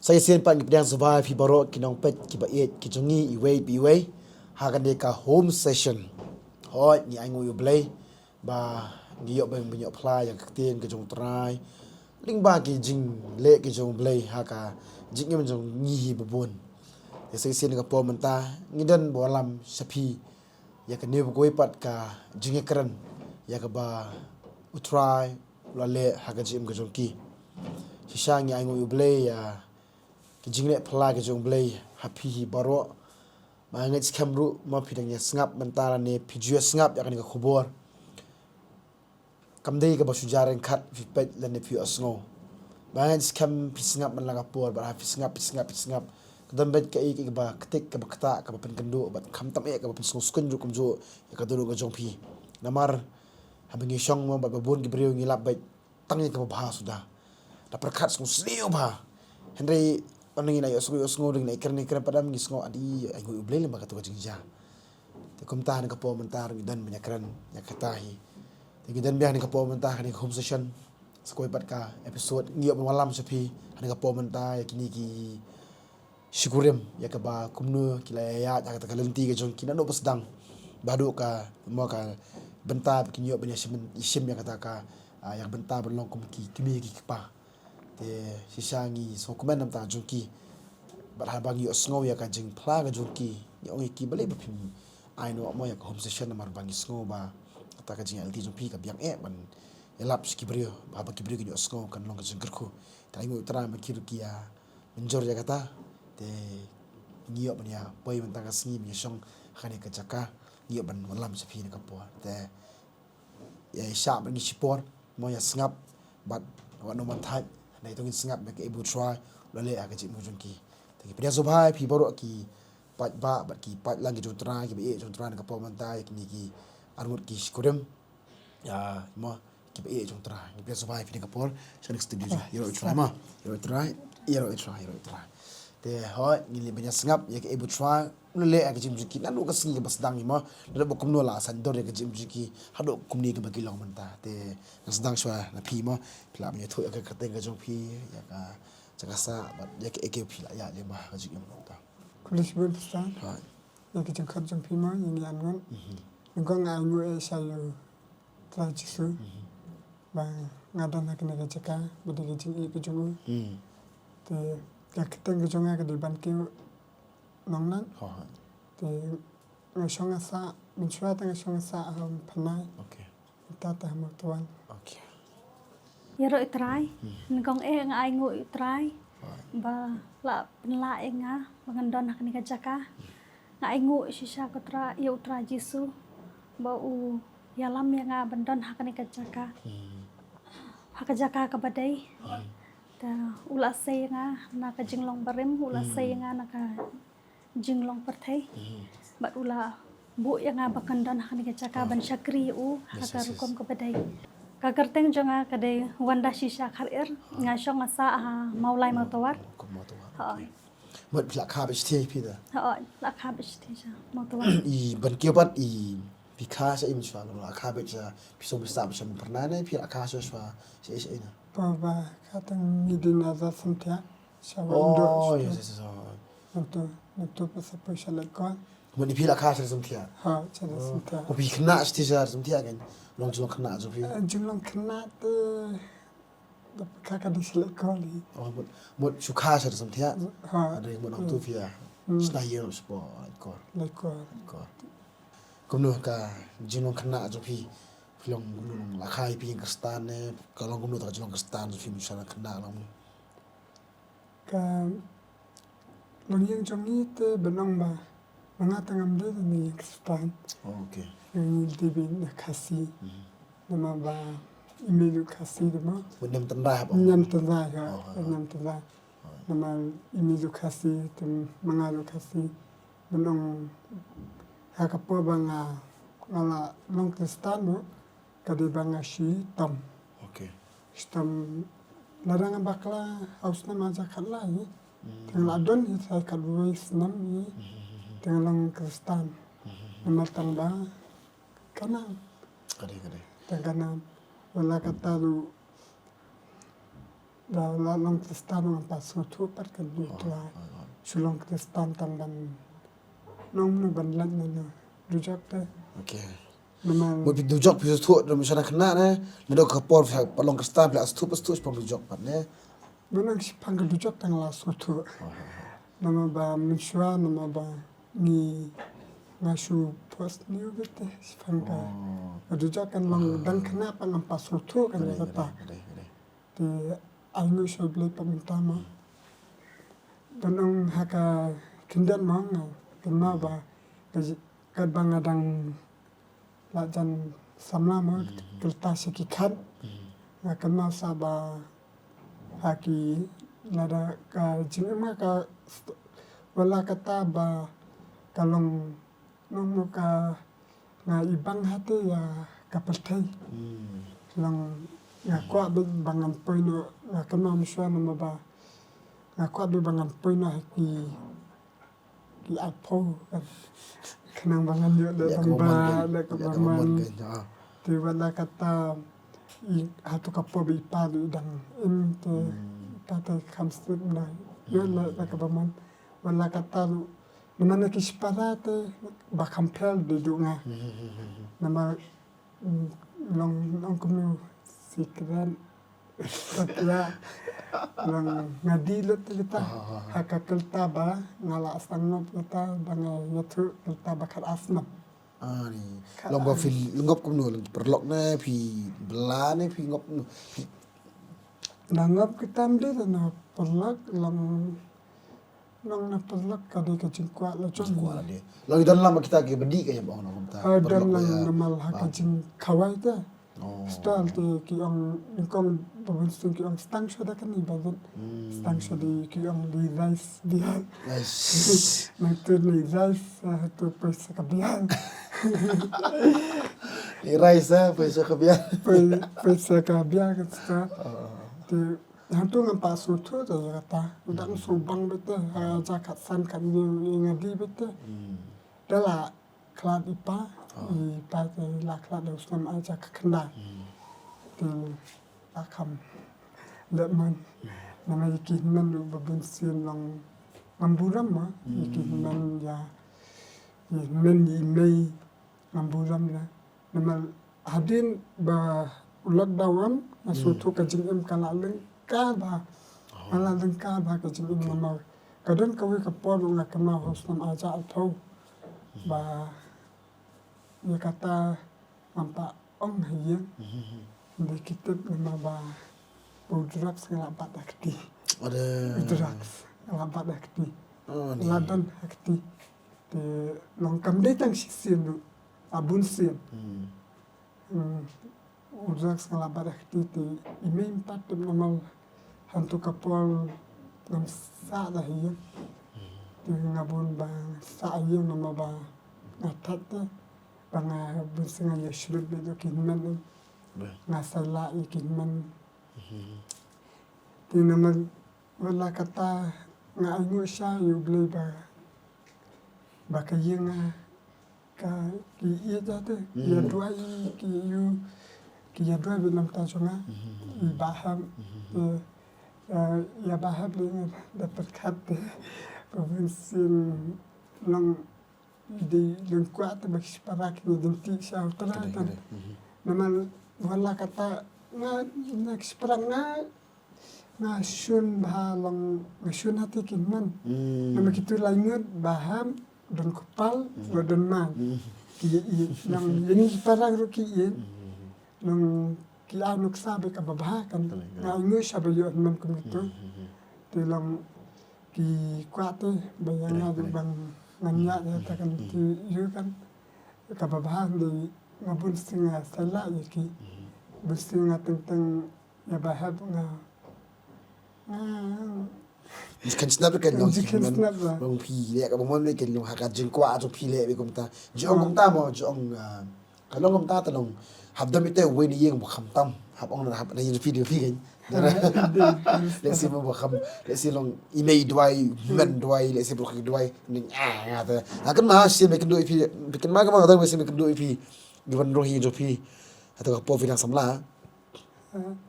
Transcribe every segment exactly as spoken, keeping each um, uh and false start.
Sa shisien pat ngi pdiang sngewbha ïa phi baroh ki nongpeit ki ba ïeit ki jong ngi iwei pa iwei ha kane ka home session. Hooid, ngi ainguh ïa U Blei ba ngi ïoh ban ïoh phla ïa ka ktien ka jong U Trai lyngba ki jingleh ki jong U Blei ha ka jingim jong ngi hi ba bun. Te sa shisien ka por mynta ngi don ba wallam sha phi ïa kane ba kawei pat ka jingïakren ïa kaba U Trai u la leh ha ka jingim ka jong ki. Shisha ngi ainguh ïa U Blei ïa ki jingleh phla ki jong U Blei ha phi hi baroh. Ba nga ngeit skhem ruh ma phi dang ïa sngap mynta lane phi ju ïa sngap ïa kane ka khubor. Kam dei kaba shu jia ryngkat phi peit lane phi ïohsngew. Ba nga ngeit skhem phi sngap man la ka por, bad ha phi sngap, phi sngap, phi sngap, ka don beit kaei kaei kaba ktik, kaba ktah, kaba pynkynduh, bad khamtam eh kaba pynsngewskhem ruh kumjuh ïa ka dohnud ka jong phi. Namar haba ngi shong mo bad ba bun ki briew ngi lap beit tang ïa kaba bha suda. Da pyrkhat sngewsih bha. Hynrei ynda ngi la ïohsngew, ïohsngew, ngi la ïakren, ïakren pat, ngi sngew, adi, ainguh ïa U Blei lyngba kato ka jingjia. Te kumta ha kane ka por mynta ruh ngi don ban ïakren ïa kata hi. Te ngi don biang ha kane ka por mynta ha kane ka home session, sa kawei pat ka episode, ngi ïoh ban wallam sha phi ha kane ka por mynta ïa kine ki shikurim, ïa kaba kumno ki la ïaid ha kata ka lynti ka jong ki naduh ba sdang ba haduh ka, mo, ka bynta ba kin ïoh ban ïashim, ïashim ïa kata ka, ah, ïa ka bynta ban long kum ki kmie ki kpa. Te shisha ngi sngewkmen na ka bynta jong ki. Bad haba ngi ïohsngew ïa ka jingphla ka jong ki, ngi ong ïa ki, balei ba phim ai noh mo ïa ka home session, namar ba ngi sngew ba kata ka jingïaid lynti jong phi ka biang eh ban ïalap sha ki briew, ba haba ki briew kin ïohsngew kan long ka jingkyrkhu. Te ainguh ïa U Trai ma ki ruh ki ïa mynjur ïa kata. Te ngi ïoh ban ïa poi mynta ka sngi ban ïa shong ha kane ka jaka, ngi ïoh ban wallam sha phi ha kane ka por. Te ïa shah bad ngi shipor, mo, ïa sngap bad wat nang ban thait. Hynrei to ngin sngap ïa kaei ba U Trai u la leh ha ka jingim ka jong ki. Te ngi pdiang sngewbha ïa phi baroh ki paidbah bad ki paidlang ki jong U Trai, kiba ïeit jong U Trai, ha kane ka por mynta ïa kine ki arngut ki shikurim, ïa, mo, kiba ïeit jong U Trai. Ngi pdiang sngewbha ïa phi ha kane ka por sha kane ka studio jong ngi. Ïaroh ïa U Trai, mo. Ïaroh ïa U Trai, ïaroh ïa U Trai, ïaroh ïa U Trai. Te hooid, ngin leh ban ïa sngap ïa kaei ba U Trai u la leh ha ka jingim jong ki naduh ka sngi kaba sdang hi, mo. Naduh ba kumno la saiñdur ïa ka jingim jong ki haduh kumne kaba ki long mynta. Te ngan sdang shuwa na phi, mo. Phi lah ban ïathuh ïa ka kyrteng ka jong phi, ïa ka jaka sah bad ïa kaei kaei ba phi la ïaid lyngba ha ka jingim mynta. Khublei shibun Pastor. Hooid. Ïa ka jingkhot jong phi, mo, ïa ngi arngut. Mhm. Nyngkong nga ainguh eh sha U Trai Jisu. Mhm. Ba nga don ha kane ka jaka, ba dei ka jingïeit ka jong u. Mhm. Te ka kyrteng ka jong nga ka dei Bankiew Nonglait. Hooid. Te nga shong nga sah, mynshuwa te nga shong nga sah ha Umphyrnai. Okay. Mynta te ha Mawtawar. Okay. Ïaroh ïa U Trai, hmm, nyngkong eh nga ainguh ïa U Trai, hooid, ba la pynlah ïa nga ba ngan don ha kane ka jaka. Hmm. Nga ainguh shisha ïa U Trai, ïa U Trai Jisu, ba u ïalam ïa nga ban don ha kane ka jaka. Hmm. Ha ka jaka kaba dei. Hmm. Te u la sei ïa nga na ka jinglong barim, u la, hmm, sei ïa nga na ka jinglong pyrthei. Mhm. Bad u la buh ïa nga ba kan don ha kane ka jaka, ah, ban shakri ïa u ha, yes, ka, yes, yes, rukom kaba dei. Ka kyrteng jong nga ka dei Wanda Shisha Kharir, ah, nga shong nga sah ha Mawlai, oh, Mawtawar. Oh, ka Mawtawar. Hooid. Okay. Mut phi la kha beit shatei phi da? Hooid, la kha beit shatei sha Mawtawar. I Bankiew pat i phi kha sha i mynshuwa, la kha beit sha, phi shong phi sah sha Umphyrnai ne phi la kha sha, sha, sha, sha, sha, na? Ba, ba kha tang ngi dei na Ras Samthiah. Sha wa Indo. Oh, yes, yes, yes, oh. Nangtu, nangtu pat sa poi sha Laitkor. Mut i phi la kha sha Ras Samthiah? Ha, sha Ras Samthiah. Oh. Phi khynnah shatei sha Ras Samthiah kein? Long jinglong khynnah jong phi? Eh, jinglong khynnah te da phi kha ka dei sha Laitkor hi. Oh, mut, mut shu kha sha Ras Samthiah? Ha. Hynrei mut nangtu phi ïa, hmm, shna ïing shapoh Laitkor. Laitkor. Laitkor. Kumno ka jinglong khynnah jong phi? Phi long kumno, long la kha ïa phi ïing Khristan ne? Ka long kumno kata ka jinglong Khristan jong phi mynshuwa khynnah, long kumno? Ka longïing jong ngi te ban ong ba ma nga te ngam dei da ïing Khristan. Oh, okay. Ngi dei ban ïa Khasi. Mhm. Namar ba i mei ruh Khasi te mo. Ba niam tynrai haba? Niam tynrai, ha. Oh, ha, ha. Niam tynrai. Oh. Namar i mei ruh Khasi te ma nga ruh Khasi. Ban ong ha ka por ba nga, nga la long Khristan ruh ka dei ba nga shitom. Okay. Shitom lada nga bakla ha u snem hajar khatlai. Hmm. Te nga la don hi sa khatwei snem hi. Hmm. Te nga long Khristan. Hmm. Namar tang ba ka nam. Ka dei, ka dei. Tang ka nam. Wat la katta ruh Da la long Khristan ngam pat sngewthuh pat ka dei tla. Shu long Khristan tang ban nong no ban lait na no. Dujok te. Okay. Namar mo phi dujok phi sngewthuh da mo shana khana ne. Mo da ka por phi pa long Khristan phi la sngewthuh pa sngewthuh pa dujok pat ne. Mo nang shi pang ka dujok tang la sngewthuh. Namar ba mynshuwa namar ba ngi nga shu post new bit te shi pang ka. Ka dujok kan long dang khana pa ngam pat sngewthuh kan ya kata. Te ai ngu sha Blei pa mynta ma. Don ong ha ka khyndiat ma nga kynmaw ba ka kat ba nga dang la jan samla ma kylta sha ki khat. Nga kynmaw sa ba ha ki lada ka jingim nga ka st- wala kata ba ka long nong no ka nga i bang hate ya ka pyrthei. Long nga kwah bit ba ngan poi no nga kynmaw mynshuwa namar ba nga kwah bit ba ngan poi no ha ki ki arphew kan. Khnang ba ngan ïoh da tang ba da ka ba man. Te wala kata i hatu ka pop i pa du dang im te i pa te kham sngewthuh na ïoh la da ka ba man. Wala kata lu namar na ki shipara te ba kham phel de du nga. Namar long long kumno secret. Kata long nga di lut kita ha ka kylta ba nga la sangop kita ba nga ïathuh kylta ba khat asnam. Ani long ba phi ngop kumno, long paralok ne phi bla ne phi ngop kumno? Phi na ngop kita mdi na paralok long Nong na paralok ka dei ka jingkwah la jong. Jingkwah la dei. Long i don lang ba kita ki badi ka ïa ba ong nong kumta. Don lang namar ha ka jingkhawai te. Stall te ki ong nyngkong ba bun sien ki ong stang shuwa da kane ba bun. Stang shuwa da ki ong di rice biang. Nang tu ni rice ha tu pisa ka biang. Ni rice ha pisa ka biang. Pisa ka biang ka sta. Te Hangtu ngam pat sngewthuh te ïa kata. U dang sngewbang beit te ha ja khatsan khathynñiew ïa nga dei beit te. Te la khlad i pa, i pa te la khlad da u snem ai ja khatkhyndai. Te la kham leh man. Namar ïa ki hynmen ruh ba bun sien long ngam burom ma ïa ki hynmen ïa, ïa hynmen ïa i mei. Ngam burom la. Namar hadien ba u lockdown nga sngewthuh ka jingim ka la lyngkar bha. Nga la lyngkar bha ka jingim namar ka don kawei ka por nga kynmaw ha u snem ar hajar arphew ba ïa kata ngam pat ong ha ïing. Dei ki tip namar ba u drugs nga la bat ha kti. U drugs nga la bat ha kti. La don ha kti. Te long kam dei tang shisien ruh, a bun sien. U drugs nga la bat ha kti te i mei i pa tip namar hangtu ka por ngam sah da ha ïing. Te nga bun ba sah ha ïing namar ba nga thait te ba nga bun sien nga ïa shlur beit ïa ki hynmen. Nga sa lah ïa ki hynmen. Te namar Wat la kata nga ainguh sha ïa U Blei ba, ba ka ïing nga ka ki ïeit te, ki ïa duwai, ki ïa, ki ïa duwai bad namar ta jong nga. I Bah Hep, eh, eh, ïa Bah Hep lei nga da pyrkhat te ba bun sien long I dei lyngkhuh te ba ki shipara ki dei dynti sha u Trai te. Namar wat la kata nga, na ki shipara nga, nga shun bha long, nga shun ha te ki hynmen. Namar kitu lai ngut Bah Hep, Don Kpal, Bah Don Man. Ki ïeit, ïa ngi ki para ruh ki ïeit. Long ki ai nuksa ba kaba bha kan. Nga ainguh sha ba ïoh hynmen kum kitu. Te long ki kwah te ba ïa nga ruh ba ngan ïaid ha kata kan, te ïoh kan. Kaba bha hynrei nga bun sien nga sa lah ïa ki. Bun sien nga teng teng ïa Bah Hep nga, nga Jingkheiñ sngap kan long, jingkheiñ sngap la. Long phi leh kaba mon leh kan long ha ka jingkwah jong phi leh kumta. Jong kumta mo jong, ah, ka long kumta te long. Hap dam ite wei na ïing ba kham tam. Hap ong na hap na ïing phi de phi kan. Lehse mo ba kham, lehse long i mei duwai, men duwai, lehse ba duwai ning ah nga te. Akan ma sien me kynduh ïa phi, phi kan ma ka ma ka dang me sien me kynduh ïa phi. Giwan roh hi jong phi. Hato ka por phi nang samla.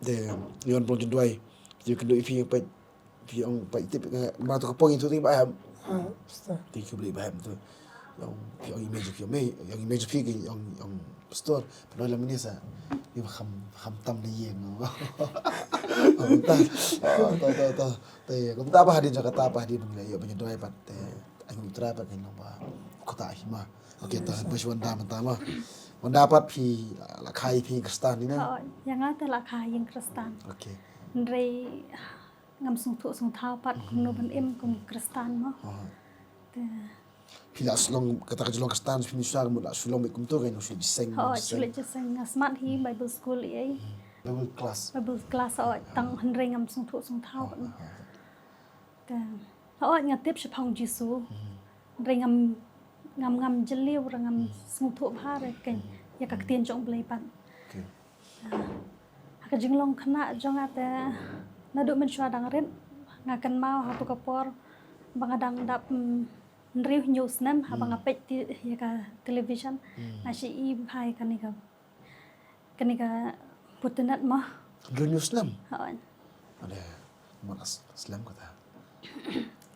Te ngi wan prong jingduwai. Ïa kynduh ïa phi ïa phi ong phi tip nga ma to ka pong ïa to ti ba em. Thank you bli ba em to. Ïa phi ong image phi ong me ïa image phi ïa ong pastor. Pynoi la mini sa. Ni ba kham kham tam ni ïeng. Kham tam. Te kumta ba hadien jaka ta ba hadien ba ngi la ïa ba ngi doi pat te ai ngi trai pat ngi long ba kota hima. Okay ta ba shi wanda mynta ma. Wanda pat phi la khai phi Kristan ni na. Ïa nga te la khai ïing Kristan. Okay. Hynrei ngam sngewthuh sngewthaw pat kumno ban im kum Kristan mo. Te phi la shu long kata ka jinglong Kristan phi ni shu la shu long kumto ka nong shu jiseng. Hooid shu le jiseng nga smat hi Bible school ei. Bible class. Bible class hooid tang hynrei ngam sngewthuh sngewthaw. Te hooid nga tip shaphang Jisu. Hynrei ngam ngam ngam jylliew ra ngam sngewthuh bha re kein ïa ka ktien jong Blei pat. Okay. Ha ka jinglong khynnah jong nga te naduh mynshuwa dang rit nga kynmaw ha tu ka por ba nga dang dap hynriew hynñiew snem haba nga peit ïa ka television nga shu i bha ïa kane ka kane ka putinat ma. Hynriew hynñiew snem. Hooid. Ada mon as slem kata.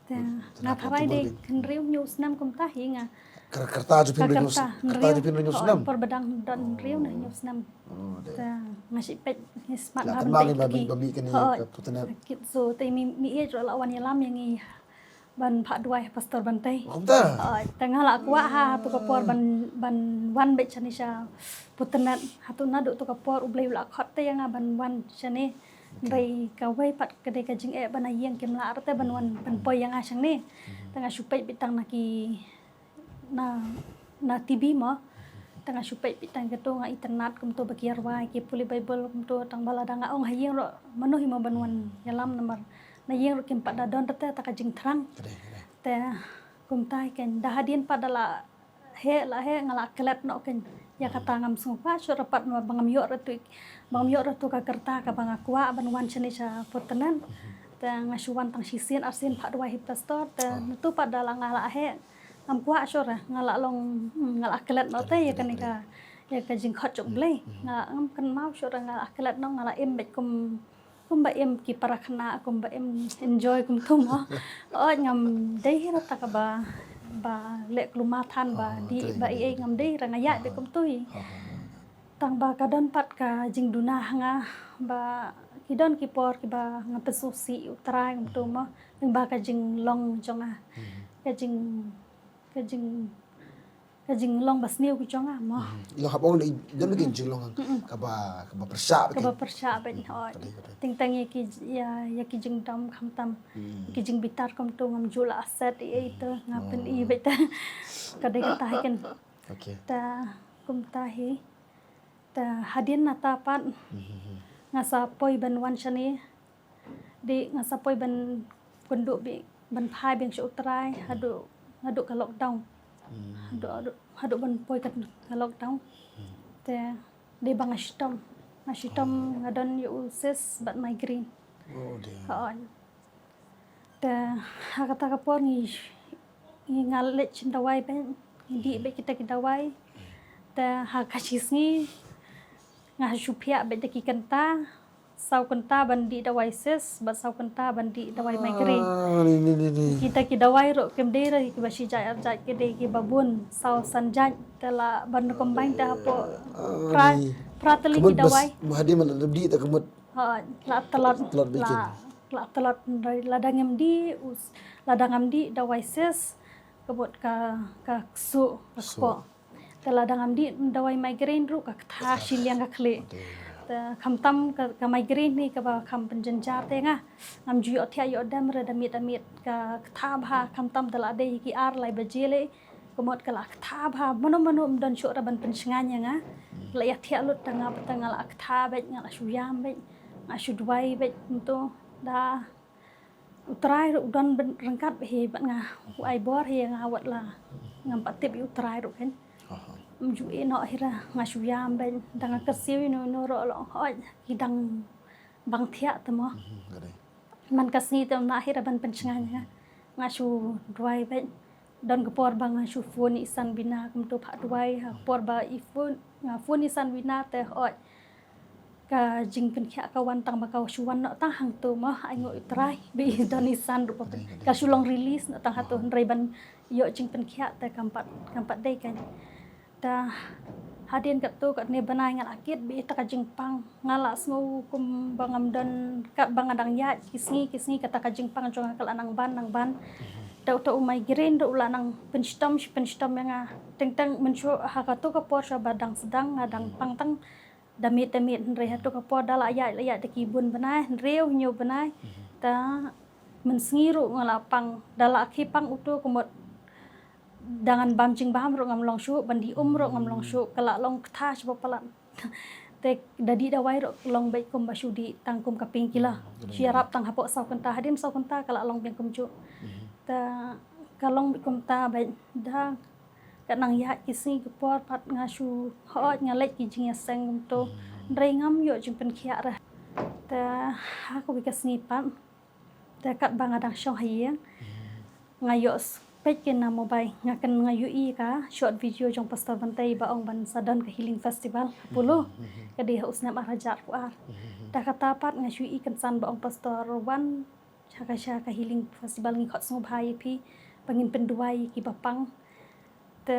Te nga tharai de hynriew hynñiew snem kumta hi nga. Kyrta ju phi hynriew snem. Por ba dang don hynriew na hynñiew snem. Te nga shu peit ngi smat ba ba mi kani ka putinat. Kit so te mi mi ïeit ruh la wan ïalam ïa ngi ban phah duwai pastor ban tei. Kumta. Te nga la kwah ha tu ka por ban ban wan beit shane sha putinat ha tu naduh tu ka por U Blei u la khot te ïa nga ban wan shane. Hynrei kawei pat ka dei ka jingeh ba na ïing kim lah te ban wan pynpoi ïa nga shangne. Te nga shu peit beit tang na ki na na T V mo. Te nga shu peit beit tang kato nga itynnad kumto ba ki ïarwai ki pule Bible kumto tang ba lada nga ong ha ïing ruh mano hi mo ban wan ïalam namar na ïing ruh kim pat da don te ta ka jingthrang. Te kumta hi kein da hadien pat da la heh la heh nga la klet noh kein ïa kata ngam sngewbha shuh ruh pat ba ngam ïoh ruh tu ba ngam ïoh ruh tu ka kyrta kaba nga kwah ban wan shane sha putinat. Te nga shu wan tang shisien arsien phah duwai hi pastor te natu pat da la nga la heh ngam kwah shuh ruh nga la long nga la klet noh te ïa kane ka ïa ka jingkhot jong Blei nga ngam kynmaw shuh ruh nga la klet noh nga la im beit kum kumba im ki para khynnah kumba im enjoy kumto mo. Oi ngam dei hi ruh ta kaba ba leh kluma than ba dih ba ei ei ngam dei ruh nga ïaid beit kumto hi. Tang ba ka don pat ka jingduna ha nga ba ki don ki por kiba nga pynsngewsih ïa U Trai kumto mo. Lyngba ka jinglong jong nga ka jing ka jing ka jinglong ba sniew ki jong nga mo. Long hap ong dei don ki jinglong kaba kaba pyrshah beit. Kaba pyrshah beit hooid. Teng teng ïa ki ïa ïa ki jingdom khamtam ki jingbitar kumto ngam ju la set ïa ito nga pyn-i beit ta. Ka dei kata hi kein. Ta kumta hi. Ta hadien nata pat nga sa poi ban wan shane. Dei nga sa poi ban kynduh beit ban phai biang sha U Trai haduh haduh ka lockdown. Haduh haduh haduh ban poi ka ka lockdown. Te dei ba nga shitom nga shitom nga don ïa u cyst bad migraine. Hooid. Te ha kata ka por ngi ngi nga leit shim dawai beit ngi dih beit kita ki dawai. Te ha ka shisngi nga shu phiah beit da ki kynta. Saw kynta ban dih dawai cyst bad saw kynta ban dih dawai migraine. Kita ki dawai ruh kim dei ruh kiba shi jait ar jait ki dei kiba bun saw san jait te la ban combine te hapoh phra phra tylli ki dawai. Mahadi man dih te ka mut. Ha la tlot la la tlot lada ngam dih lada ngam dih dawai cyst ka mut ka ka ksuh ka kpoh. Te lada ngam dih dawai migraine ruh ka ktha shiliang ka khlieh. Te khamtam ka migraine hi kaba kham pynjynjar te nga ngam ju ïoh thiah ïoh dem re da miet da miet ka ktha bha khamtam te la dei ki ar lai baje leh. Ka mut ka la ktha bha mano mano ym don shuh re ban pynshngaiñ ïa nga. La ïa thiah lut te nga ba te nga la ktha beit nga la shu ïam beit nga shu duwai beit kumto da U Trai ruh u don ryngkat bad hi bad nga u ai bor hi nga wat la ngam pat tip ïa U Trai ruh kan. Ym ju ïeh noh hi ra nga shu ïam bad da nga kyrsiew ïa no no ruh long hoi ki dang bang thiah te mo. Man ka sngi te na hi ra ban pynshngaiñ nga nga shu duwai bad don ka por ba nga shu phone ïa i Sanbina kumto phah duwai ha ka por ba i phone nga phone ïa i Sanbina te hoi Ka jingpynkhiah ka wan tang ba ka shu wan noh tang hangto mo, ai nguh U Trai, ba i don i san ruh ba pyn-, ka shu long release noh tang hato, hynrei ban ïoh jingpynkhiah te kam pat, kam pat dei kan. Te hadien katto katne bnai nga la kit beit ïa kata ka jingpang, nga la sngew kumba ngam don, katba nga dang ïaid ki sngi ki sngi, kata ka jingpang jong nga ka la nang ban nang ban. Te uta u migraine ruh u la nang pynshitom shi pynshitom ïa nga. Teng teng mynshuwa ha kato ka por shuwa ba dang sdang nga dang pang tang da miet da miet, hynrei hato ka por da la ïaid la ïaid da ki bun bnai, hynriew hynñiew bnai. Te mynsngi ruh nga la pang, da la khie pang uto ka mut da ngan bam jingbam ruh ngam long shuh, ban dih um ruh ngam long shuh, ka la long kata shuh ba palat. Te da dih dawai ruh long beit kumba shu dih tang kum ka painkiller. Shu ïarap tang hapoh saw kynta, hadien saw kynta ka la long biang kumjuh. Te ka long beit kumta beit, da ka nang ïaid ki sngi ki por pat nga shu hooid nga leit ki jingïaseng kumto. Hynrei ngam ïoh jingpynkhiah re. Te ha kawei ka sngi pat, te katba nga dang shong ha ïing, nga ïoh s-, peit kane mobile, nga kyn-, nga ïohi ka short video jong Pastor Bantei ba ong ban sa don ka healing festival ha Polo. Ka dei ha u snem ar hajar arphew ar. Te kata pat nga shu ïohi kynsan ba ong Pastor wan sha ka, sha ka healing festival, ngi khot sngewbha ïa phi ba ngin pynduwai ïa ki ba pang. Te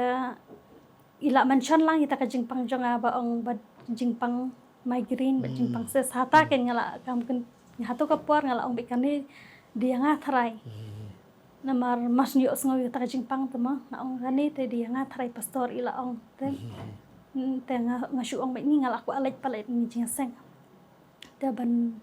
i la mention lang ïa kata ka jingpang jong nga ba ong ba jingpang migraine, ba jingpang cyst. Hata keiñ nga la kam kyn-, hato ka por nga la ong beit kane dei ïa nga tharai. Namar mar shu ïohsngew ïa kata ka jingpang te mo, nga ong kane te dei ïa nga tharai, Pastor i la ong te. Te nga, nga shu ong beit ngi, nga la kwah leit pat leit ngi jingïaseng. Te ban,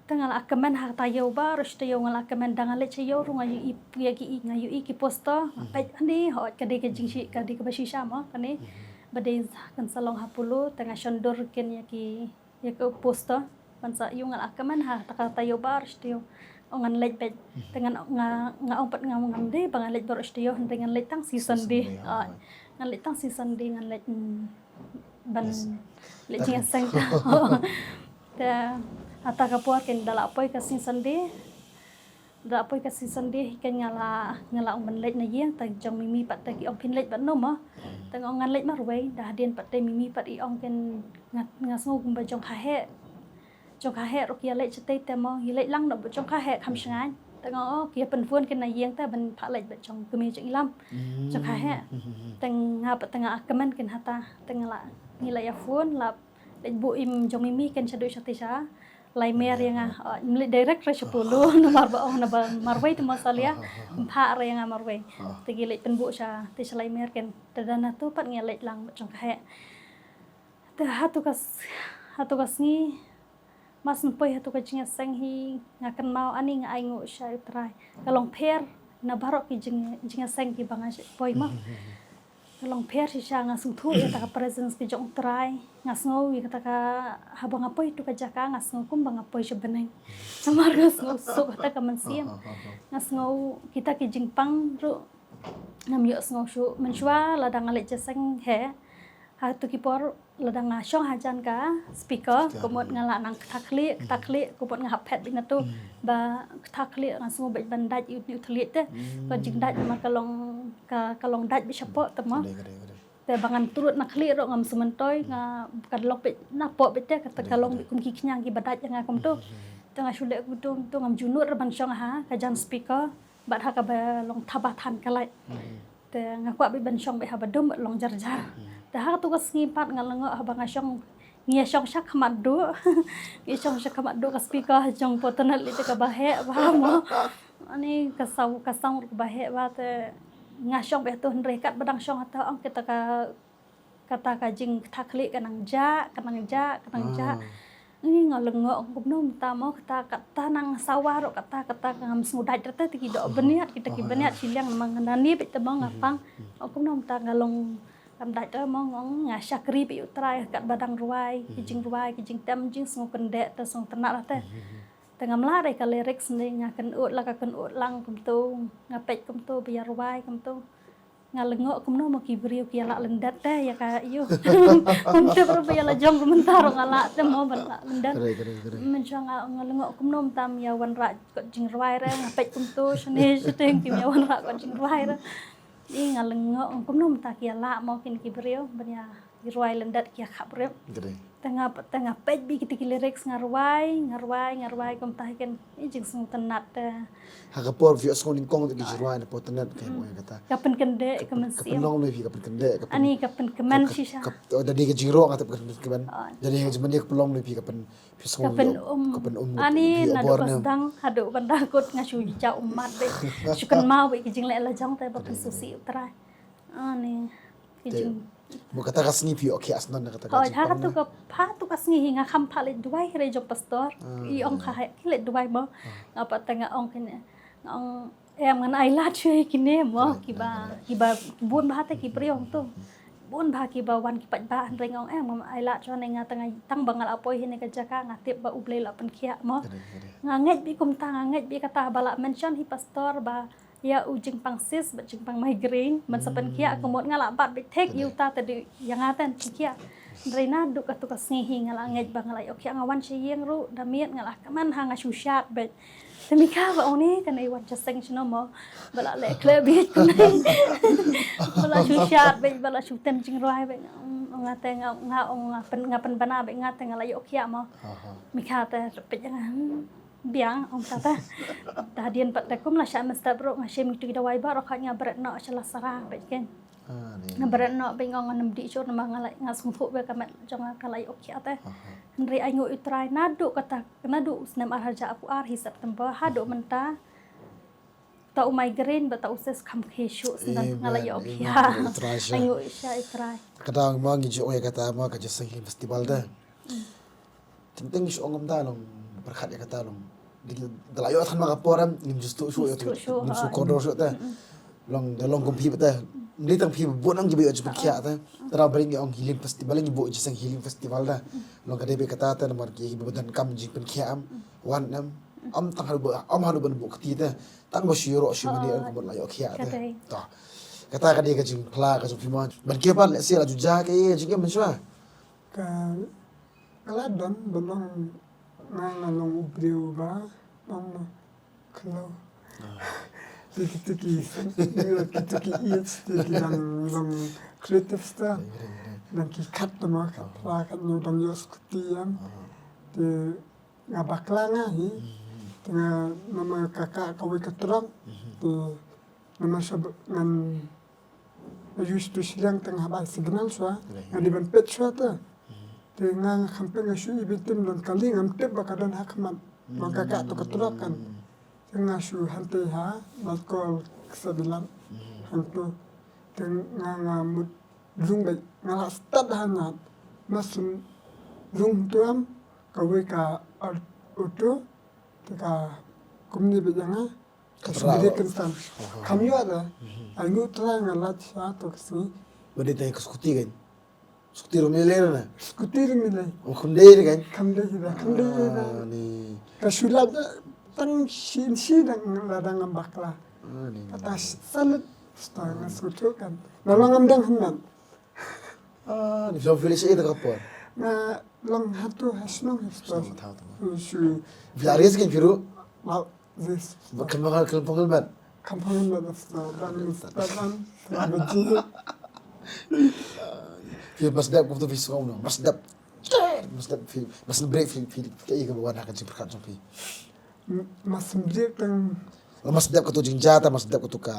te nga la kmen ha taïew baroh shi taïew, nga la kmen da nga leit sha ïew ruh nga ïohi ïa ki, nga ïohi ki poster, nga peit, ani, hooid ka dei ka jingshi, ka dei kaba shisha mo kane. Ba dei kan sa long ha Polo, te nga shon dur keiñ ïa ki, ïa ki poster. Ban sa ïoh, nga la kmen ha ta ka taïew baroh shi taïew. Ong ngan leit beit. Te ngan, nga, nga ong pat ngam, ngam dei ba ngan leit baroh shi taïew, hynrei ngan leit tang shi Sunday. Ngan leit tang shi Sunday, ngan leit, mm, ban leit jingïaseng. Te hata ka por keiñ da la poi ka sngi Sunday. Da la poi ka sngi Sunday keiñ nga la, nga la ong ban leit na ïing, te jong Mimi pat te ki ong phin leit bad no mo. Te nga ong ngan leit marwei, da hadien pat te Mimi pat i ong keiñ nga, nga sngew kumba jong ka heh. Jong ka heh ruh ki ïa leit shatei te mo, ïa leit lang noh bad jong ka heh kham shngaiñ. Te nga ong ki ïa pynphone keiñ na ïing te ban phah leit bad jong kmie jong i Lam. Jong ka heh. Te nga pat te nga kmen keiñ hata, te nga la, ngi la ïa phone la leit buh im jong Mimi keiñ shaduh shatei sha Laimer ïa nga, ym leit direct re sha Polo, namar ba ong naba marwei te mo salia, ym phah re ïa nga marwei. Te ki leit pynbuh sha, te sha Laimer keiñ, te da nato pat ngi leit lang bad jong ka heh. Te hato ka s-, hato ka sngi, mar shu poi hato ka jingïaseng hi, nga kynmaw ani nga ai nguh sha U Trai. Ka long pher na baroh ki jing, jingïaseng kiba nga poi mo. Ka long pher shisha, nga sngewthuh ïa kata ka presence ka jong U Trai. Nga sngew ïa kata ka, haba nga poi tu ka jaka nga sngew kumba nga poi sha bneng. Namar nga sngew suk kata ka mynsiem. Nga sngew kita ki jingpang ruh ngam ïoh sngew shuh. Mynshuwa lada nga leit jingïaseng heh, ha tu ki por lada nga shong hajan ka speaker, ka mut nga la nang ktah khlieh, ktah khlieh, ka mut nga hap phet beit na tu. Ba ktah khlieh nga sngew beit ban dait ïa u thylliej te. Ka jingdait namar ka long, ka, ka long dait beit shapoh te mo. Te ba ngan trud na khlieh ruh ngam sngewmyntoi, nga ka long beit napoh beit te, kata ka long beit kum ki khñiang kiba dait ïa nga kumto. Te nga shu leh kumto, to ngam ju nud re ban shong ha ka jan speaker. Bad ha kaba long thaba than ka light. Te nga kwah beit ban shong beit haba dum bad long jar jar. Te ha tu ka sngi pat nga lyngngoh haba nga shong, ngi ïa shong sha khmat duh. Ngi ïa shong sha khmat duh, ka speaker jong Photonal ite kaba heh bha mo. Ani ka sound, ka sound kaba heh bha te nga shong beit tu, hynrei katba dang shong hato ong kita ka kata ka jingktah khlieh ka nang jah, ka nang jah, ka nang jah. Ni nga lyngngoh kumno mynta mo, kata, kata nang sawa ruh kata, kata ka ngam sngew dait re te, te ki doh bniat, kita ki bniat shiliang namar nga nani beit te mo nga pang. Ong kumno mynta nga long kam dait re mo, nga ong nga shakri beit ïa U Trai katba dang rwai ki jingrwai, ki jingtem jingsngewkyndit te sngewtynnat re te. Te ngam lah re ka lyrics ne nga kynnoh la ka kynnoh lang kumto, nga peit kumto ba ïa rwai kumto. Nga lyngngoh kumno mo ki briew ki ïa lah lyndet te ïa ka ïu. Ym tip ruh ba ïa la jong ka mynta ruh nga lah te mo ban lah lyndet. Kare, kare, kare. Mynshuwa nga, nga lyngngoh kumno mynta ym ïa wanrah kot jingrwai re, nga peit kumto shane shateng kim ïa wanrah kot jingrwai re. Ï nga lyngngoh kumno mynta ki ïa lah mo kin ki briew ban ïa rwai lyndet ki ïa khap briew. Kare. Te nga, te nga peit beit kita ki lyrics, nga rwai, nga rwai, nga rwai kumta hi kan, i jingsngewtynnat te. Ha ka por phi ïohsngew nyngkong te ki jingrwai na por tynnat ka, ïa kata. Ka pynkyndit, ka, ka, ka mynsiem. Pynlong ne phi ka pynkyndit, ka pyn-, ani ka pynkmen shisha. Ka, ka, oh, da dei ka jingrwai nga te ka pyn-, pynkyndit. Da dei ka jingmane ka pynlong ne phi ka pyn-, phi sngew ka pyn-, um, ka pyn-, um, ani naduh ka sdang haduh ban da kut nga shu jaw ummat beit. Shu kynmaw beit ki jingleh la jong te ba pynsngewsih U Trai. Ani. Ki jing. Mo kata ka sngi phi ïoh khiah shuh na kata ka jingpang. Hooid, ha katu ka, ha katu ka sngi hi nga kham phah leit duwai hynrei jong pastor. I ong kha hi leit duwai mo. Nga pat te nga ong kine. Nga ong em ngan ai lad shuh ïa kine mo. Kiba, kiba bun bha te ki briew hangtu. Bun bha kiba wan ki paidbah hynrei nga ong em ngan ai lad shuh ne nga te nga tang ba nga la poi hi ne ka jaka nga tip ba U Blei la pynkhiah mo. Nga ngeit beit kumta, nga ngeit beit kata ba la mention hi pastor ba ïa u jingpang cyst bad jingpang migraine, ban sa pynkhiah ka mut nga la bat beit thik ïa uta te dei ïa nga te pynkhiah. Hynrei naduh katu ka sngi hi nga la ngeit ba nga la ïoh khiah, nga wan sha ïing ruh da miet nga la kmen ha nga shu shad beit. Te mi kha ba ong ni kane wan sha seng shano mo ba la leh khleh beit kane. Ba la shu shad beit, ba la shu tem jingrwai beit. Nga te nga, nga ong nga pyn, nga pynbna beit nga te nga la ïoh khiah mo. Mi kha te peit ïa nga. Biang, ong tata. Te hadien pat te kum la shah mynstep ruh nga shim kitu ki dawai baroh khoit nga bret noh sha la Sara beit kein. Nga bret noh beit nga ong ngam dih shuh namar nga la, nga sngewthuh ba ka met jong nga ka la ïoh khiah te. Hynrei ainguh ïa U Trai naduh kata, naduh u snem ar hajar arphew ar hi September haduh mynta. Ta u migraine bad ta u cyst kham khie shuh, sngewdang nga la ïoh khiah. Ainguh ïa U Trai. Kata ma ngi ju ong ïa kata ma ka Jingïaseng Healing Festival te. Teng teng ngi shu ong kumta long, pyrkhat ïa kata long. Da la ïoh than ma ka por em, ngim ju sngewthuh shuh ïa, ngim shu kordor shuh te. Long da long kum phi te. Ym dei tang phi, bun nang kiba ïoh jingpynkhiah te. Te da ba ngi ong Healing Festival, ngi buh Jingïaseng Healing Festival te. Long ka dei beit kata te namar kiba donkam jingpynkhiah em. Wan em. Ym tang haduh ba, ym haduh ban buh kti te. Tang ba shu ïaroh shu mane em ka mut la ïoh khiah te. To. Kata ka dei ka jingphla ka jong phi mo. Ban kiew pat lehse la ju jia ka jingkiew mynshuwa. Ka, ka la don ba long nga, nga long u briew ba long ma khlaw. Te kitu ki, kitu ki ïeit te ki dang long creative star. Dang ki khat te ma khat la khat nyu dang ïoh skuti ïa. Te nga bakla nga hi. Te nga namar ka kah kawei ka truck. Te namar sha ba ngan use tu shiliang te nga hap ai signal shuwa. Nga dei ban peit shuwa te. Te nga, nga kham peit nga shu i beit te ym don kali, ngam tip ba ka don ha khmat. Ba ka kah tu ka truck kan. Te nga shu hangtei ha, la call ka seven eleven. Hangtu. Te nga, nga mut lung beit, nga la start ha nga. Mas lung tu em, kawei ka auto, te ka kumne beit ïa nga. Ka sngewdei kynsan. Kham ïoh da. Ainguh trai nga lait sha to ka sngi. Ba dei tang ka skuti kan. Skuti ruh me lei na. Skuti ruh me lei. Kham dei kan. Kham dei da, kham dei da. Ka shu lait da tang shisha da nga la dang ngam bakla. Kata salit sta nga sngewthuh kan. Na long ngam dang hynmen. Ah, ni jong village ïa ka por. Nga long hatu ha shnong ha shnong. Shnong hatu. Shu. Village kan phi ruh. Ba, yes. Ba kan ba kan pong kan. Kan pong kan ba sta dan sta dan. Ba ji. Phi mas dep kumtu phi sngewthuh no. Mas dep. Mas dep phi. Mas break phi phi. Kaei kaba wan ha ka jingpyrkhat jong phi. Mas ym dei tang. Mas dep katu jingjia te, mas dep katu ka,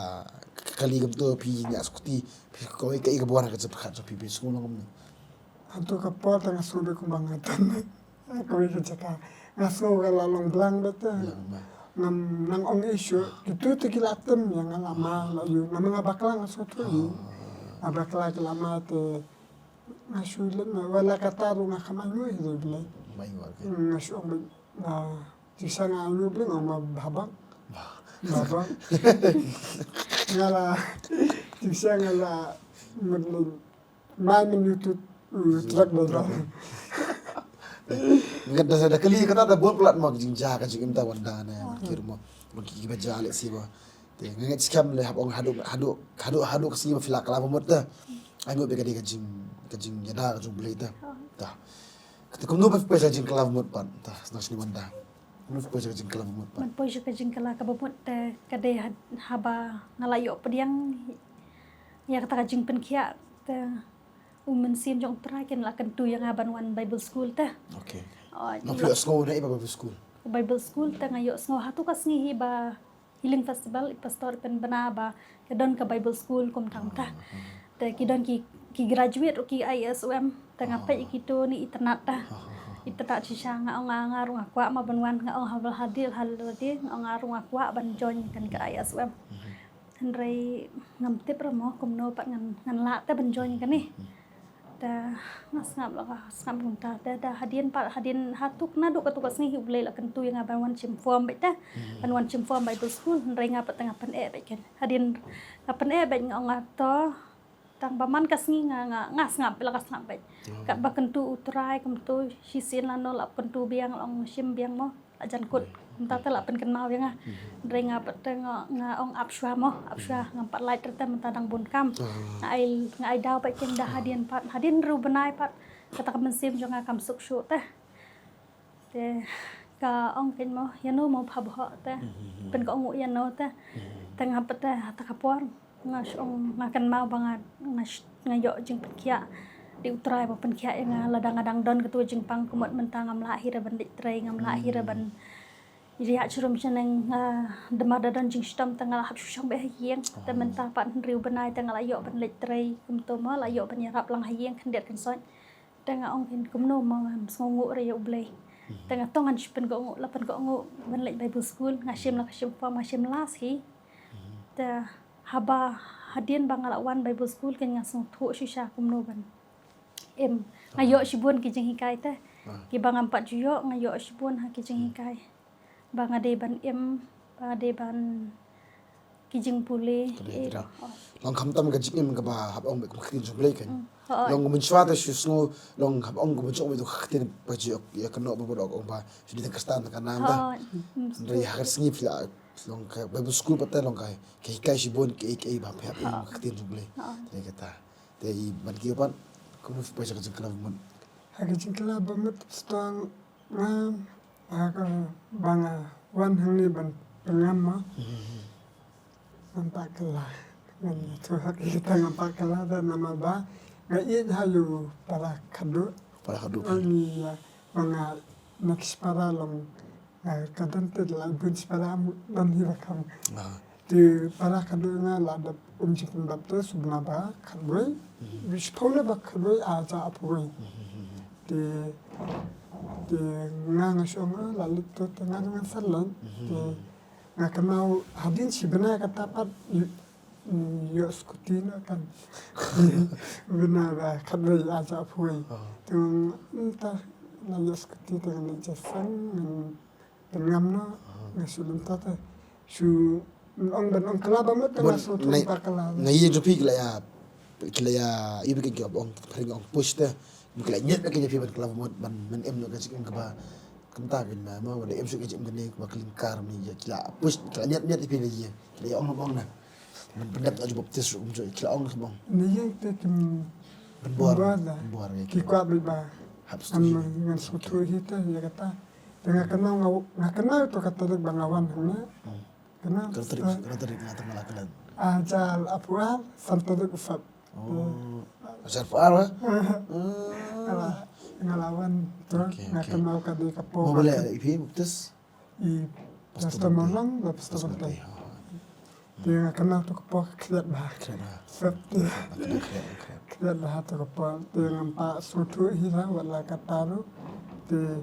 ka kali kumtu phi ïa skuti, phi kawei kaei kaba wan ha ka jingpyrkhat jong phi, phi sngew long kumno? Hangtu ka por te nga sngew beit kumba nga don ha kawei ka jaka. Nga sngew ka la long blang beit te. Ngam nang ong ei shuh, kitu te ki la tem ïa nga la mad la ïoh. Namar nga bakla nga sngewthuh hi. Nga bakla ki la mad te. Nga shu leit na wala kata ruh nga kham ainguh hi dei Blei. Nga shu ong beit na Jingshisha nga ainguh Blei nga ong ma bha bang. Bha bang. Nga la, jingshisha nga la mut lei mai mynta u truck driver. Nga da, da kali kata da bun palat ma ka jingjia ka jingim ta wan da ne. Ki ruh ma, ma ki ba jia lehse ba. Te nga ngeit skhem lei hap ong haduh, haduh, haduh, haduh ka sngi ba phi la kylla ba mut te. Ainguh beit ka dei ka jing, ka jingïada ka jong U Blei te. Te. Kata kumno ba phi poi sha ka jingkylla ba mut pat. Te, sdang shini wan da. Kumno phi poi sha ka jingkylla ba mut pat. Ban poi sha ka jingkylla kaba mut te ka dei ha, haba nga la ïoh pdiang ïa kata ka jingpynkhiah te. U Mynsiem jong U Trai kin la kyntu ïa nga ban wan Bible school te. Okay. Oh, nang phi ïohsngew na i ba Bible school? Bible school te nga ïohsngew ha tu ka sngi hi ba Healing Festival i pastor i pynbna ba ka don ka Bible school kum tang ta. Te ki don ki, ki graduate ruh ki I S O M. Te nga peit ïa kitu ni itynnat ta. Itynnat shisha, nga ong nga, nga ruh nga kwah ma ban wan, nga ong ha Bah Hadil, Hadil, nga ong nga ruh nga kwah ban join kane ka I S O M. Hynrei ngam tip ruh mo kumno pat ngan, ngan lah te ban join kane. Te nga sngap la, nga sngap kumta. Te da hadien pat, hadien ha tu ka, naduh ka tu ka sngi hi U Blei la kyntu ïa nga ban wan shim form beit te. Ban wan shim form Bible school, hynrei nga pat te nga pyneh beit kan. Hadien nga pyneh beit nga ong nga to, tang ba man ka sngi nga, nga, nga sngap, la ka sngap beit. Katba kyntu U Trai kumtu, shisien lano la kyntu biang, la ong shim biang mo. La jan kut. Mynta te la pynkynmaw ïa nga. Hynrei nga pat te nga, nga ong ap shuwa mo, ap shuwa, ngam pat lait te mynta dang bun kam. Nga ai, nga ai daw pat kin da hadien pat, hadien hynriew bnai pat. Kata ka mynsiem jong nga kam suk shuh te. Te ka ong kin mo, ïano mo pha bhoh te. Pynkohnguh ïano te. Te nga pat te ha ta ka por nga shong, nga kynmaw ba nga, nga sh-, nga ïoh jingpynkhiah. Dei U Trai ba pynkhiah ïa nga, lada nga dang don katu jingpang kumut mynta ngam lah hi re ban leit trei, ngam lah hi re ban ïa shrum shaneng, nga dei ma da don jingshitom te nga la hap shu shong beit ha ïing. Te mynta pat hynriew bnai te nga la ïoh ban leit trei kumto mo, la ïoh ban ïarap lang ha ïing khyndiat khynsoit. Te nga ong kin kumno ma ngam sngewnguh re ïa U Blei. Te nga tong ngan shu pynkohnguh, la pynkohnguh ban leit Bible school, nga shim la ka shim form, nga shim last hi. Te haba hadien ba nga la wan Bible school kin nga sngewthuh shisha kumno ban im. Nga ïoh shibun ki jinghikai te. Kiba ngam pat ju ïoh nga ïoh shibun ha ki jinghikai. Ba nga dei ban im, ba nga dei ban ki jingpule. Long khamtam ka jingim kaba hap ong bad kum ka ktien jong U Blei kan. Long mynshwa te shu sngew long hap ong kum jong bad ka ktien ba ju ïa kano ba bad ong ba shu dei Khristan ka nam ta. Hynrei ha ka sngi phi la long ka Bible school pat te long ka hikai shibun ki ei ki ei ba phi hap ong ka ktien jong U Blei. Te kata. Te i ban ki pat kum phi poi sha ka jingkylla ba mut. Ha ka jingkylla ba mut stang nga ha ka ba nga wan hangne ban pynngam ma. Ngam pat kylla. Ngan ïathuh ha kita ngam pat kylla da namar ba nga ïeit ha u para khadduh. Para khadduh. Ani ïa ba nga next para long, eh, ka don te la bun para am don hi ba kam. Te para khadduh nga la dep um jingpynbaptis bnai ba khatwei. Bishpone ba khatwei a ja apwei. Te, te nga nga shong la lut to te nga nga salang. Te nga kynmaw hadien shi bnai kata pat ïoh, ïoh skuti na kan. Bnai ba khatwei a ja apwei. Te nga ta la ïoh skuti te nga jasang. Pynngam noh, nga shu lynta te. Shu ong ban ong kylla ba mut te nga shu ong ba kylla. Nga ïa jong phi ki la ïa, ki la ïa, ïa phi ki ong, phi ong push te. Ki la ïa ñiad ki ïa phi ban kylla ba mut ban, ban im noh ka jingim kaba. Kumta kin ma, ma, wala im shu ka jingim kane kaba ka lyngkar ni ïa ki la push, ki la ñiad, ñiad ïa phi la ïa. Ki la ïa ong ba ong na. Ban pyndep na ju baptis ruh um ju, ki la ong ba ong. Ni ïa te kim. Ban bor, ban bor ki kwah ba. Hap stu. Ngan sngewthuh hi te ïa kata. Te nga kynmaw nga, nga kynmaw to ka tarik ba nga wan hangne. Kynmaw. Kata tarik, kata tarik nga tang la kynmaw. Ah, jal apwar, san tarik u Feb. Oh. Jal apwar, ha? Nga la, nga la wan to, nga kynmaw ka dei ka por. Mo bale i phi baptis? I Pastor Mawlong, Pastor Mawlong. Te nga kynmaw to ka por ka khriat bha. Khriat bha. Sep te. Khriat bha to ka por. Te ngam pat sngewthuh hi la wat la kata ruh. Te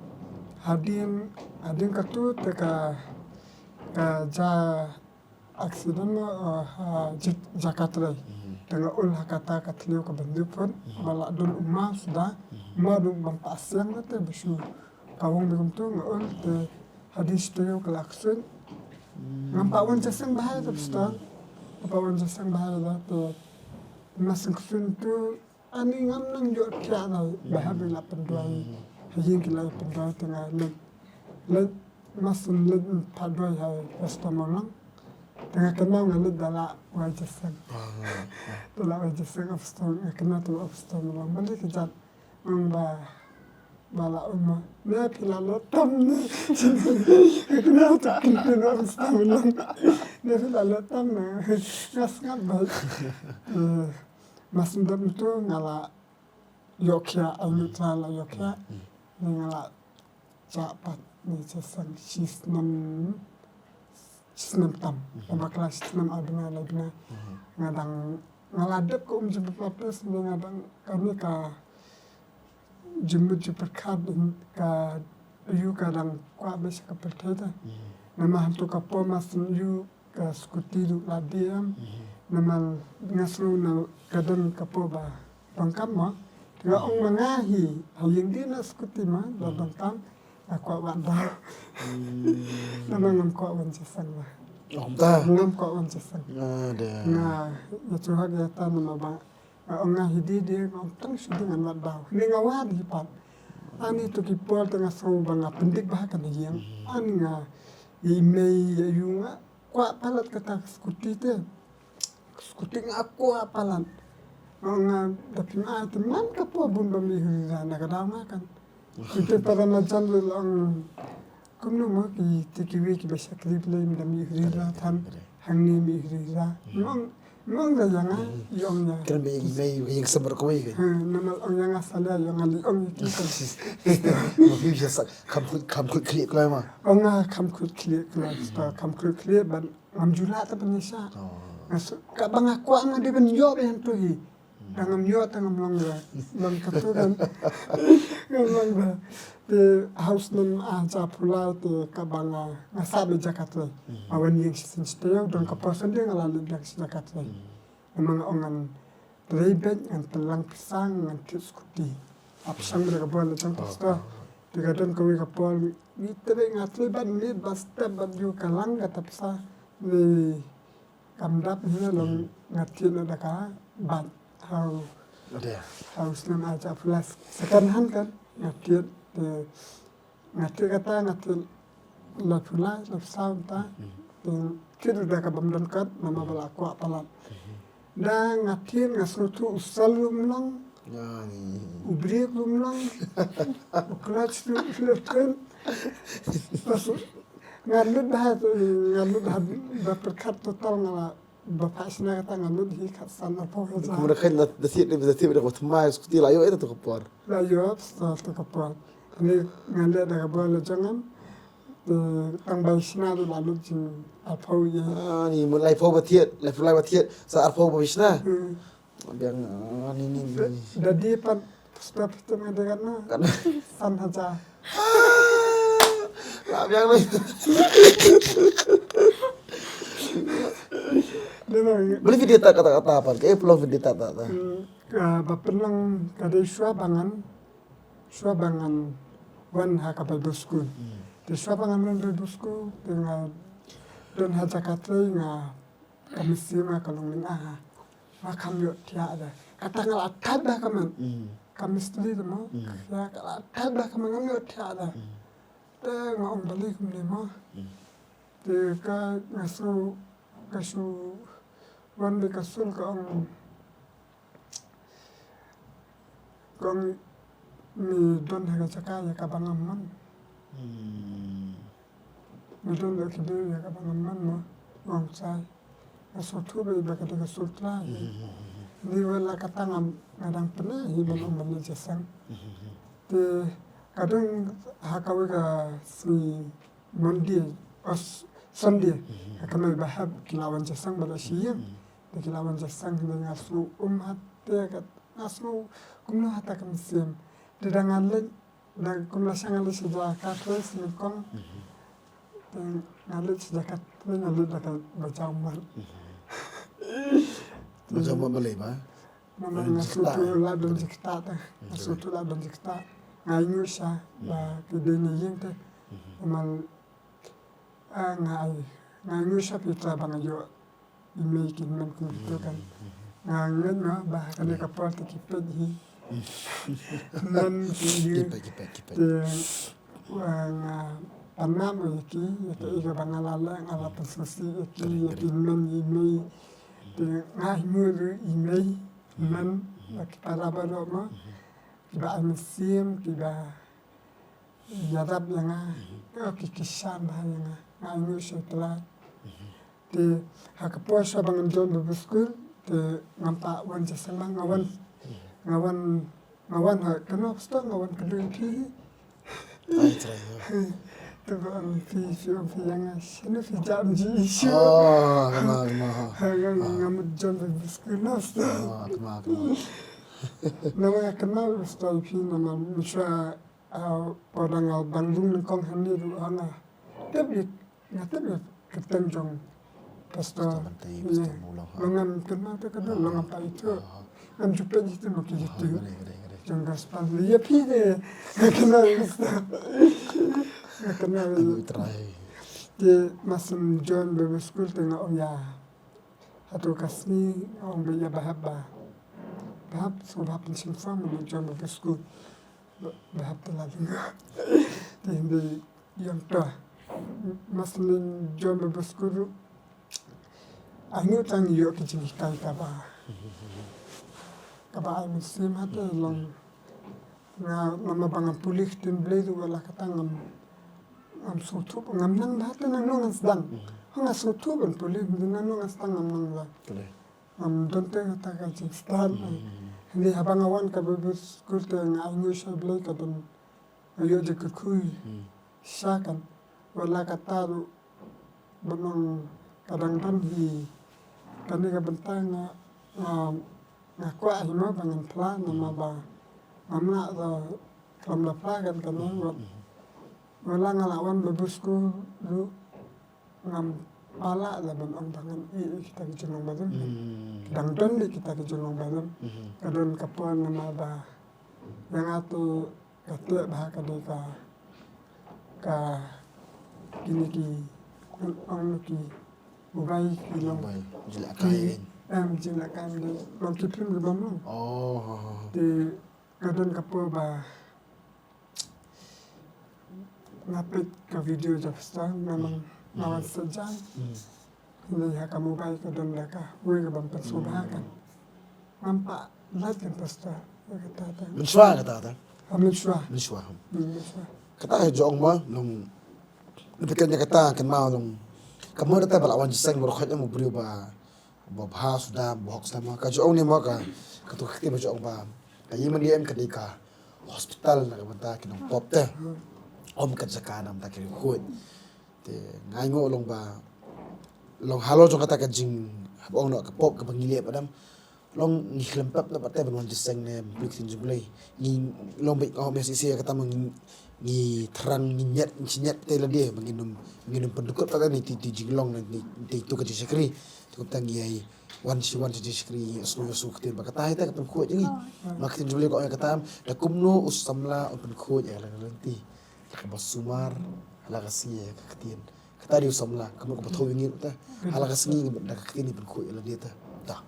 hadien, hadien katu te ka, ka ja accident mo, eh, ha, ja ka trei. Te nga ul ha kata ka thliew ka bynriew pun. Ba la don u maw suda. U maw dang bam pat siang te ba shu. Ka wong bad kumtu nga ul te hadien shi taïew ka la ksuid. Ngam pat wan jingïaseng bha ïa te pastor. Ngam pat wan jingïaseng bha ïa te. Nga seng ksuid tu ani ngam nang ïoh thiah dei ba ha ba la pynduwai. Ha ïing ki la pynduwai te nga leit. Leit nga seng leit pat duwai ha pastor Mawlong. Te nga kynmaw nga leit da la wai jingïaseng. Da la wai jingïaseng pastor nga kynmaw te pastor Mawlong. Ba leit ka jat Ong ba, ba la ong ma, ne phi la leh tam ne. Kynmaw to kynmaw ong stam long. Ne phi la leh tam ne. Nga sngap ba. Eh, mas ndam to nga la, ïoh khia, ai neutral la ïoh khia. Ni nga la jah pat ni shisnem, shisnem tam. Tang ba klas shisnem ar bnai lai bnai. Nga dang, nga la dep ka um jingpyrkhat, ni nga dang, kane ka jingmut jingpyrkhat ka ïoh ka dang kwah ba sha ka pyrthei ta. Namar hangto ka por ma shu ïoh ka skuti ruh la dei em. Namar nga sngew na ka don ka por ba donkam mo. Nga ong ma nga hi, ha ïing dei na skuti ma, ba donkam, nga kwah wad daw. Namar ngam kwah wan jingïaseng ma. Ngam kwah wan jingïaseng. Nga, nga ïa shu hok ïa ta namar ba nga ong nga hi dei dei, nga ong tang shu dei ngan wad daw. Ni nga wad hi pat. Ani to ki por te nga sngew ba nga pyndik bha kane ïing. Ani nga i mei ïa u nga kwah palat kata ka skuti te. Skuti nga kwah palat. Nga ong nga da phim ai te man ka por bun ba mih huri ra na ka daw nga kan. Te para marjan ruh la ong kumno mo ki te kiwei kiba shakri Blei ym da mih huri ra than hangne mih huri ra. Nga ong, nga ong da ïa nga, i ong ïa. Kren ba ïa i mei, ïa i samar kawei ke. Ha, namar ong ïa nga salia, ïa nga lei ong ïa ki kan. Ma phi sha sa, kham khuid, kham khuid khlieh kloi ma. Ong nga kham khuid khlieh kloi, sta kham khuid khlieh ban ngam ju lah ta ban ïa sha. Nga sa, kaba nga kwah nga dei ban ïoh ba hangto hi. Da ngam ïoh te ngam long ba, long kato kan. Ngam long ba. Te ha u snem ar hajar arphew lai te kaba nga, nga sah beit jaka trei. Nga wan ïeng shisien shi taïew, don ka por shen de nga la leit biang shi jaka trei. Namar nga ong ngan trei beit, ngan pynlang pisa, ngan thied skuti. Ap shang beit da ka bor la jong ta sto. Te ka don kawei ka por ngi trei, nga trei bad miet bad step bad ïoh ka lang kata pisa. Ni Kam dap hi, long nga thied noh da ka bike. Ha u, ha u snem ar hajar arphew lai, second hand kan nga thied. Te nga thied kata, nga thied laiphew lai, laiphew saw mynta. Te thied ruh da ka bym don kot namar ba la kwah palat. Da nga thied nga sngewthuh u sel ruh ym long, u brake ruh ym long, u clutch ruh ym long. Nga lut bha, nga lut bha, ba pyrkhat total nga la, ba phah shna kata nga lut hi khatsan arphew hajar. Kumno khein da thied, da thied da ka thymmai skuti la ïoh ïa ta ka por. La ïoh ïa ta ka por. Ni nga leh da ka bor la jong nga. Tang ba shna ruh la lut jing arphew ïa. Ni mo laiphew ba thied, laiphew lai ba thied, sa arphew ba shna. Biang, ah, ni, ni, ni. Da, da dei pat, stop tu nga dekat na. Kan. San hajar. Lah biang ni. Dia bang. Beli video tak kata-kata apa? Kayak belum video tak, tak, tak. Hmm, ka ba pynlong ka dei shuwa ba ngan, shuwa ba ngan wan ha ka Bible school. Te shuwa ba ngan wan Bible school, te nga don ha jaka trei nga Ka mynsiem nga ka long mynta ha. Nga kam ïoh thiah da. Kata nga la thait ba ka man. Ka mistri da mo. Ka la thait ba ka man, ngam ïoh thiah da. Te nga ong balei kumne mo. Te ka nga shu, ka shu wan bad ka sul ka ong Kong, me don ha ka jaka ïa kaba ngam mon. Me don ha ka jaka ïa kaba ngam mon mo. Ngong sai. Nga sngewthuh ba ka dei ka sur Trai. Ni wei la kata ngam, nga dang pyneh hi ban ong ban leit jingïaseng. Te ka don ha kawei ka sngi Monday, oh, Sunday. Ka kane ba hap ki la wan jingïaseng ba la shi ïing. Te ki la wan jingïaseng, nga sngew um hat te ka Nga sngew kumno ha ta ka mynsiem. Te da nga leit, da kumno sha nga leit sha jaka trei sha nyngkong. Te nga leit sha jaka trei, nga leit da kaba jaw mat. Ba jaw mat balei ba? Namar nga sngewthuh la don jingktah te. Nga sngewthuh la don jingktah. Nga ainguh sha ba ki dei na ïing te. Namar Ah, nga ai, nga ainguh sha phi Trai ba nga ïoh i mei ki hynmen kum kito kan. Nga ngeit noh ba ha kane ka por te ki peit hi. Hynmen ki ïoh. Ki peit, ki peit, ki peit. Te, ah, nga pan nam ïa ki, ïa kaei kaba nga la leh, nga la pynsngewsih ïa ki, ïa ki hynmen i mei. Te nga ainguh ruh i mei hynmen, ba ki para baroh mo. Kiba ai mynsiem, kiba ïarap ïa nga. Ki, ki shan bha ïa nga. Nga ainguh sha u Trai. Te ha ka por shuwa ba ngan join Bible school, te ngam pat wan jingïaseng, nga wan, nga wan nga wan ha kano pastor, nga wan kano phi. Ai, trai, ha. Tu ba ong phi, phi ong phi ïa nga, shano phi jam ji issue. Oh, kama, kama, ha. Ha, nga, nga mut John Bible School, no, pastor. Oh, kama, kama. Namar nga kynmaw pastor phi namar mynshwa, ah, pdeng nga dang lung nyngkong hangne ruh ha nga tip ïa, nga tip ïa ka kyrteng jong pastor. Pastor Mantei, pastor Mulong, ha. Long ngam kynmaw te ka don, long ngam pat ïathuh. Ah. Ngam ju peit ïa ki YouTube. Ah, gre, gre, gre. Jong gospel. Ïa phi te nga kynmaw ïa pastor. Nga kynmaw ïa. Anu trai. Te master John Bible School te nga ong ïa. Hato ka sngi nga ong ba ïa bahap ba. Bahap, sngewbha pynshim form mynne John Bible School. Ba, bahap te la lyngngoh. Te hynrei ïa to. Master John Bible School ruh. Ainguh tang ïoh ki jinghikai kaba. Kaba ai mynsiem ha te long. Nga, namar ba ngam pule ktien Blei ruh wat la katta ngam, ngam sngewthuh, ngam nang ba te nangno ngan sdang. Nga sngewthuh ban pule, hynrei nangno ngan sdang ngam nang ba. Kale. Ngam don te kata ka jingstad. Hmm. Hynrei haba nga wan ka Bible School te nga ainguh sha Blei ka don, nga ïoh jingkyrkhu. Hmm. Sha kan. Wat la katta ruh ban ong ka dang don hi. Kane ka bynta nga, nga, nga kwah hi mo ba ngan phla namar ba ngam lah da khlem da phla kan kane wat. Wat la nga la wan Bible School ruh ngam pala da ban ong ba ngan ïeh ïa kita ki jinglong ba don. Hmm. Dang don hi kita ki jinglong ba don. Hmm. Ka don ka por namar ba ïa nga te ka teh ba ka dei ka, ka kine ki, ong ki mobile ki long. Mobile, jingïalehkai. Em, jingïalehkai de long ki phim ki bym long. Oh, ha, ha, ha. Te ka don ka por ba nga peit ka video jong pastor, nga long, nga wan sa jam. Hmm. Hynrei ha ka mobile ka don da kawei ka bym pynsngewbha kan. Ngam pat lait kan pastor. Kata ta. Mynshuwa kata ta. Ha mynshuwa. Mynshuwa. Hmm, mynshuwa. Kata ka jong ma long. Dei kane kata kan ma long. Ka mut kata ba la wan jingïaseng baroh khoit em u briew ba, ba bha suda, ba hok suda ma. Ka jong ne ma ka, katu ka kti ba jong ba. Ka ïing mane em ka dei ka hospital na ka bynta ki nongpop te. Em ka jaka na ka bynta ki riewkhuid. Te nga ainguh long ba long halor jong kata ka jing, haba ong noh ka pop kaba ngi leh pat em. Long ngi khlem pep na pat te ban wan jingïaseng ne pule ktien jong U Blei. Ngi long beit, oh, mes isi kata ma ngi, ngi thrang, ngi ñiat, ngi ñiat te lade ba ngin ym, ngin ym pyndukut pat ne ti, ti jinglong ne ti, ti tu ka jingshakri. Te kumta ngi ai wan shi wan shi jingshakri, ïasngew ïasngew ktien ba kata hi te ka pynkhuid ïa ngi. Ma ktien jong U Blei ka ong ïa kata em, da kumno u samla un pynkhuid ïa la ka lynti. La kaba sumar, la ka sngi ïa ka ktien. Kata dei u samla, ka mut kaba thew ïa ngi ruh te. Ha la ka sngi ngi mut da ka ktien ngi pynkhuid ïa lade te. Ta.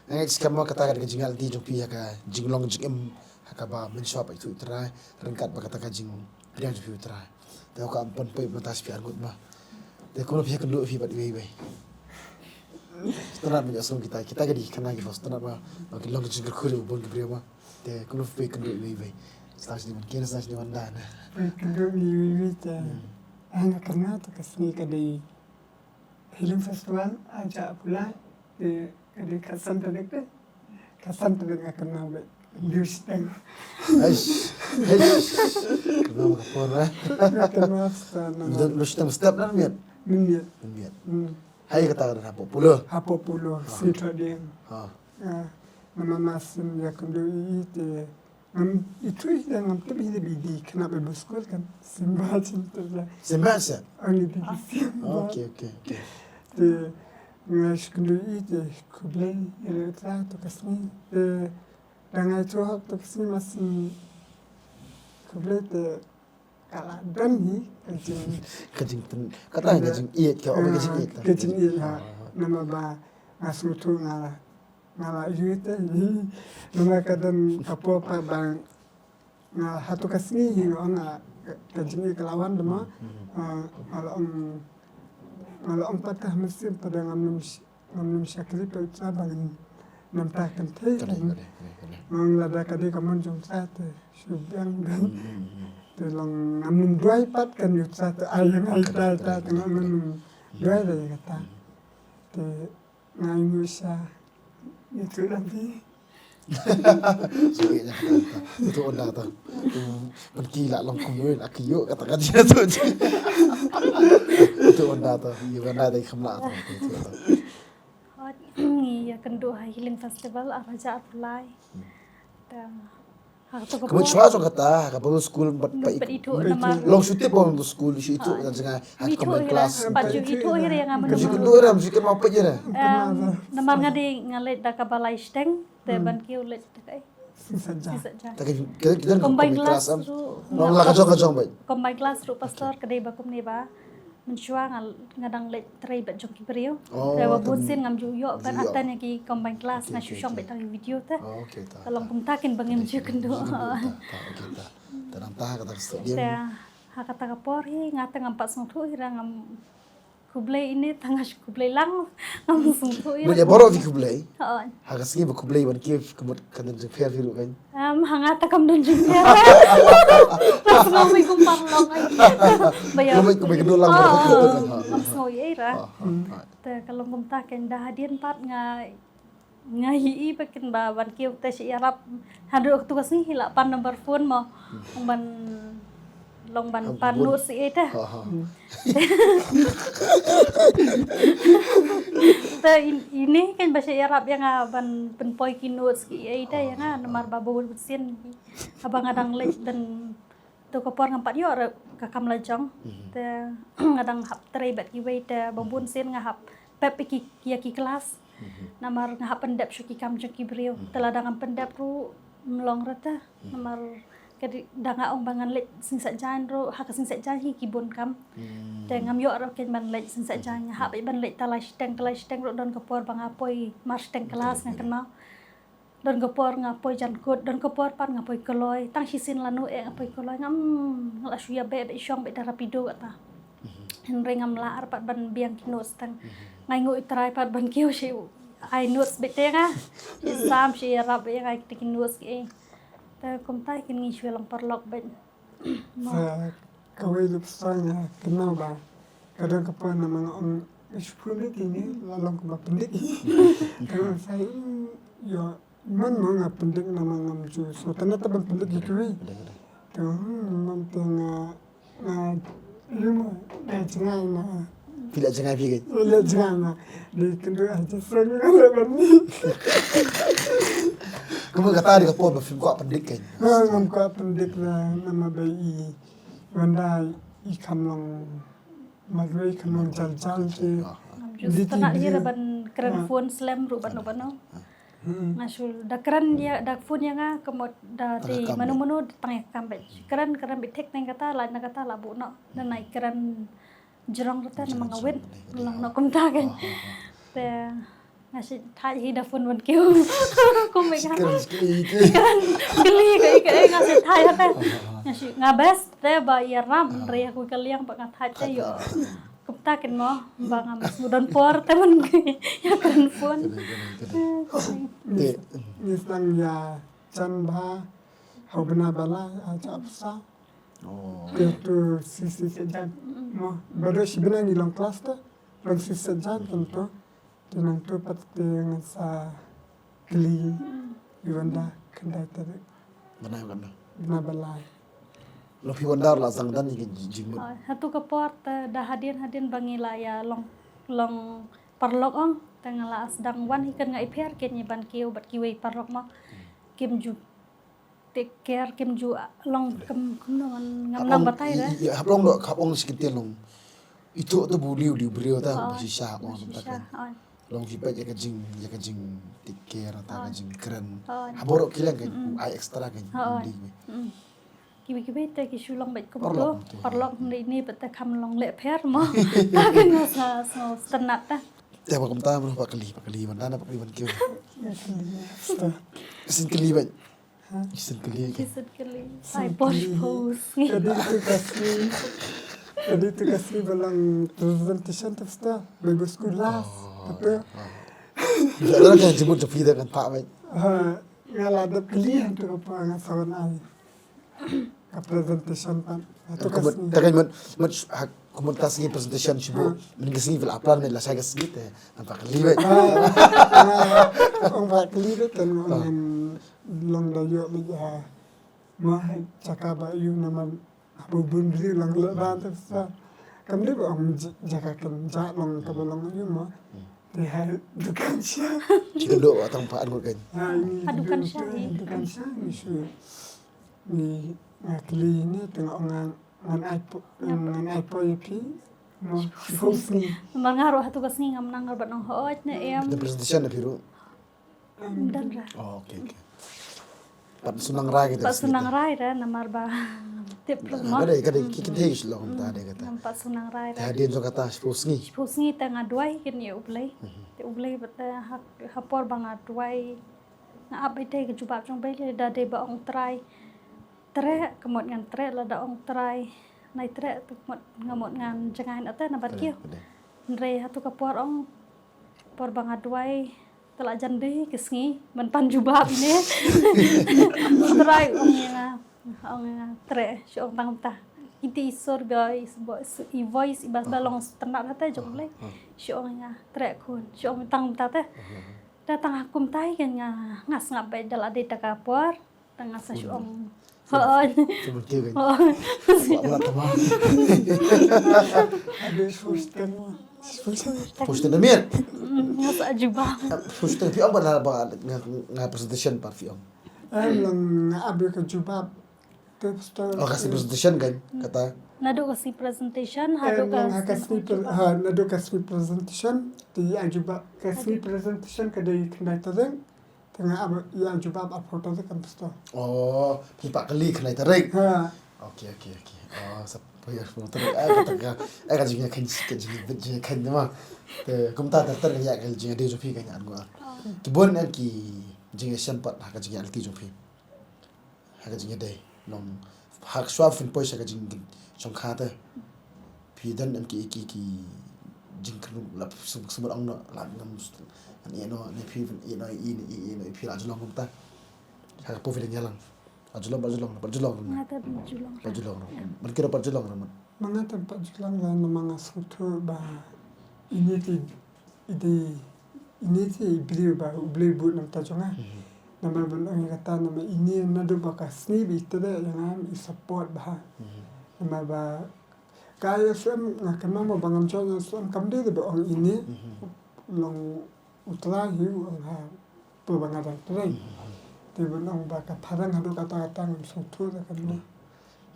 Nga ngeit skhem ba kata ka dei ka jingïaid lynti jong phi ha ka jinglong jingim ha kaba mynshuwa pat ïathuh ïa U Trai, ryngkat bad kata ka jingpdiang jong phi ïa U Trai. Te ka am pynpoi mynta shi phi ar ngut ma. Te kumno phi ïakynduh phi bad iwei iwei. Sngewtynnat ban ïohsngew kita, kita ki dei ki khynnah kiba sngewtynnat ma, ba ki long ki jingkyrkhu ïa bun ki briew ma. Te kumno phi ïakynduh iwei iwei. Sdang shane ban kien, sdang shane ban da na. Phi ïakynduh iwei iwei te. Hmm. Nga kynmaw te ka sngi ka dei Healing Festival, ah, ha July, te ka dei khatsan tarik te. Khatsan tarik nga kynmaw beit. Ym dei shiteng. Eish, eish. Kynmaw ka por, eh. Nga kynmaw sa na. Ym dei shiteng step na miet. Miet. Miet. Hmm. Hai kata ka hapoh Polo. Hapoh Polo, ah. Sitting. Ah. Ah, namar nga shu ïakynduh ïa i te. Ngam ithuh hi te ngam tip hi te ba i dei khynnah Bible School kan. Symbai sha te la. Symbai sha? Ong i dei ki symbai. Okay, okay, okay. Te nga shu kynduh ïa i te khublei ïa la u Trai to ka sngi. Te da nga ithuh hok to ka sngi ma shu khublei te ka la don hi ka jing, ka jingtun, kata ka jingïeit ka, oh, ka jingïeit. Ka jingïeit ha. Ah. Namar ba nga sngewthuh nga la, nga la ïeit te hi. Namar ka don ka por pat ba nga ha to ka sngi hi nga ong nga ka jingïeit ka la wan de ma. Hmm. Ah, nga la ong, nga la ong pat ha mynsiem pat da ngam nym Ngam nym shakri pat ïa u Trai ba ngin nym ta kynthei. Ka dei, kan. Ka dei, ka dei, ka dei. Nga ong lada ka dei ka mon jong u Trai te shu biang kan. Hmm, hmm, hmm. Te long ngam nym duwai pat kan ïa u Trai te ai ïa nga ïa u Trai te ngam nym duwai da ïa kata. Hmm. Te nga ainguh sha ïathuh lang phi. Sngewbha ïa kata, kata. Ito ynda kata. Hmm, ban ki la long kum ïoh, la ki ïoh kata ka jia tu. Ito ynda kata. Ïa ynda dei kham la kata. Ito, ito, ito. Hot, ngi ïa kynduh ha Healing Festival, ar hajar arphew lai. Hmm. Ta, ha kato ka por. Ka mut shuwa jong kata, ha ka Bible School, bad pa bad itu, itu, namar long shu tip Bible School, shu itu, ha, kan jong nga, ha ka combined class. Bad ju itu hi re nga. Ka ju kynduh re, ju kynduh peit re. Em, namar nga dei nga leit da kaba lai shiteng, te ban kiew leit da kai. Shisha. Shisha. Ta ka, ka, ka, ka combined class, class am. Ruh. Long la ka jong ka jong bad. Combined class ruh pastor ka dei ba kumne ba. Mynshuwa nga, nga dang leit trei bad jong ki briew. Oh, te ba bun sien ngam ju ïoh ban attend ïa ki combined class, nga shu shong bad tang video te. Oh, okay, ta. Ka long kumta kin ba ngim ju kynduh. Ta, okay, ta. Ta nang ta ka ta stadium. Te ha kata ka por hi nga te ngam pat sngewthuh hi ra ngam khublei ine, tang nga shu khublei lang, ngam sngewthuh hi ra. Ba ïa baroh phi khublei. Ha ka sngi ba khublei ban kiew ka mut ka don jingpher hi ruh kan. Em, ha nga te kam don jingpher. Nga sngew kum paralok ai. Ba ïa. Khublei, khublei ka don lang. Ngam sngew ei ra. Te ka long kumta kan da hadien pat nga, nga hi i ba kin ba ban kiew te shi ïarap. Haduh tu ka sngi hi la pan number phone mo. Ong ban long ban pan notes ïa i te. Te ine kan ba shi ïarap ïa nga ban pynpoi ki notes ki ïa i te ïa nga namar ba bun sien haba nga dang leit dan tu ka por ngam pat ïoh re ka kam la jong. Te nga dang hap trei bad kiwei te ba bun sien nga hap pep ïa ki, ïa ki klas. Namar nga hap pyndep sha ki kam jong ki briew. Te lada ngam pyndep ruh mlong re te. Namar ka dei da nga ong ba ngan leit sing sait jaiñ ruh ha ka sing sait jaiñ hi ki bun kam. Te ngam ïoh re kan ban leit sing sait jaiñ, nga hap ban leit ta lai shiteng, ta lai shiteng ruh don ka por ba nga poi mar shiteng klas nga kynmaw. Don ka por nga poi jan kut, don ka por pat nga poi kloi, tang shisien lano eh nga poi kloi, ngam, nga la shu ïa beh beh shong beh da rapido kata. Hynrei ngam lah ar pat ban biang ki notes tang. Ngai ngu i trai pat ban kiew shi ai notes beh te nga. Shi sam shi ïarap beh nga ki notes ki. Te kumta kin ngi shu long paralok beh. Sa kawei lipsang ïa kynmaw ba ka don ka por namar nga ong shu pyndik ïa ngi la long kaba pyndik. Ka ong sa ïa man mo nga pyndik namar ngam ju sngewtynnat ban pyndik ïa kiwei. Te man te nga nga ïa mo nga jngai ma. Phi la jngai phi keiñ? La jngai ma. Dei kynduh ha Jisung nga la ban ni. Kumno kata dei ka por ba phim kwah pyndik keiñ? Ha, ngam kwah pyndik la namar ba i Wanda i kham long marwei, kham long jal jal te. Ngam ju sngewtynnat hi ra ban kren phone slem ruh bad no bad no. Nga shu da kren ïa, da phone ïa nga ka mut da dei mano mano da tang ïa kam bad kren kren bad thik tang kata la na kata la buh noh da nai kren jrong rta namar nga wit. Long noh kumta kan. Te nga shu thait hi da phone ban kiew. Kum me nga kren kylli ka i ka i nga shu thait ha te. Nga shu nga best te ba ïarap re ku ka liang ba nga thait te ïoh. Kumta kan mo ba ngam shu don por te ban ïa kren phone. Te ngi sdang ïa jan bha ha u bnai ba lai ha Japsa. Te tu shisha jan mo ba do shi bnai ngi long klas te long shisha jan kan tu. Te nangtu pat te ngan sa kylli i Wanda khyndai tarik. Bnai Wanda. Bnai ba lai. Long phi Wanda la zang dan ïa ka jingmut. Hatu ka por te da hadien hadien ba ngi la ïa long long paralok ong te nga la sdang wan hi kan nga i pher ken ïa ban kiew bad kiwei paralok ma. Kim ju take care kim ju long kum kumno ngam nang batai re. Hap long dok hap ong shi kyntien long. Itu tu bu liu liu briew ta ba shisha ong ta kan. Long ki peit ïa ka jing ïa ka jing take care ta ka jing kren. Ha baroh ki leng kan ai extra kan. Kiwei kiwei te ki shu long bad kumto. Paralok ni ni pat te kham long leh pher mo. Ta kan nga sa sngewtynnat ta. Te ba kumta mo ba kali ba kali ban da ba kali ban kiew. Sin kali ban. Kisan kali ka. Kisan kali. Ai pos pos. Tadi tu kasi. Tadi tu kasi ba long presentation tu sta. Bagus kulas. Betul. Dah dah kan jemput jemput dah kan pak mai. Ha, nga la dep kali tu apa nga sawan ai. Ka presentation pan. Tu kasi. Takan mut mut ha kumut kasi presentation sibuk. Min kasi vil aplan min la saya kasi te. Nampak kali mai. Ong pak kali kan. long da ïoh beit ha, ma ha jaka ba ïoh namar haba bun ri long leh ba te sa. Kam dei ba ong jaka kan ja long kaba long ïoh ma. Te ha dukan sha. Shi kan duk tang pa an ngut kan. Ha dukan sha. Dukan sha ni shu. Ni nga kylli ni tengok nga ngan ai po ngan ai po ïa phi. Mo. Mar nga ruh hatu ka sngi ngam nang ruh ban ong hooid ne em. The presentation na phi ruh. Dang ra. Oh, okay, okay. Pat shu nang rai kita. Pat shu nang rai ra namar ba tip ruh mo. Ka dei ka dei ki kynthei shu long ta dei kata. Pat shu nang rai ra. Hadien jong kata shiphew sngi. Shiphew sngi te nga duwai kin ïa U Blei. Te U Blei ba te ha por ba nga duwai nga ap ïa ka jubab jong U Blei da dei ba ong Trai. Treh ka mut ngan treh lada ong Trai. Nai treh tu mut nga mut ngan jngai na te na bad kiew. Hynrei hatu ka por ong por ba nga duwai. Te la jan dei ki sngi ban pan jubab ine. Trai ong ïa nga, ong ïa nga treh shu ong tang ta. Iti i sur ba i voice i bas ba long standard hata jong le. Shu ong ïa nga treh khun shu ong tang ta te. Da tang ha kumta hi kan nga nga sngap beit da la dei ta ka por. Tang nga sa shu ong. Hooid. Shu ong kiew kan. Wah wah tama. Ada shu sten. Shu sten da miet. Nga sa jubab. Shu sten phi ong ba la ba nga presentation par phi ong. Em long nga abi ka jubab. Te pastor. Oh ka sngi presentation kan kata. Naduh ka sngi presentation haduh ka sngi pre- ha naduh ka sngi presentation te ïa jubab ka sngi presentation ka dei khyndai tarik. Te nga ïa jubab arphew tarik kan pastor. Oh phi pat kylli khyndai tarik. Ha. Okay okay okay. Oh sa phi arphew tarik. Ai kata ka ai ka jingïakhein ka jingïakhein ma. Te kumta ter ter ka ïa ka jingïadei jong phi ka ïa an ngwa. Ki bun ki jingïashem pat ha ka jingïalti jong phi. Ha ka jingïadei long ha shuwa phin poi sha ka jingshongkha te phi don em ki ki ki jingkyrkhu la sum sum ong no la ngam ngan ïeh no ne phi ïeh no i ne i ne phi la jlong kumta ha ka por phi dang ïalang la jlong ba jlong ba jlong Nga te ban julong. Ba jlong man kira ba jlong man. Ma nga te pat jlang la namar nga sngewthuh ba ine te i dei ine te i briew ba U Blei bud na bynta jong nga. Namar ban ong ïa kata namar ine naduh ba ka sngi ba i treh ïa nga i support bha. Namar ba ka ïa shu em nga kynmaw ba ngam jot nga shu em kam dei ba ong ine. Long U Trai hi u ong ha. Pynban nga dang trei. Te ban ong ba ka phareng haduh katta katta ngam sngewthuh da ka mut.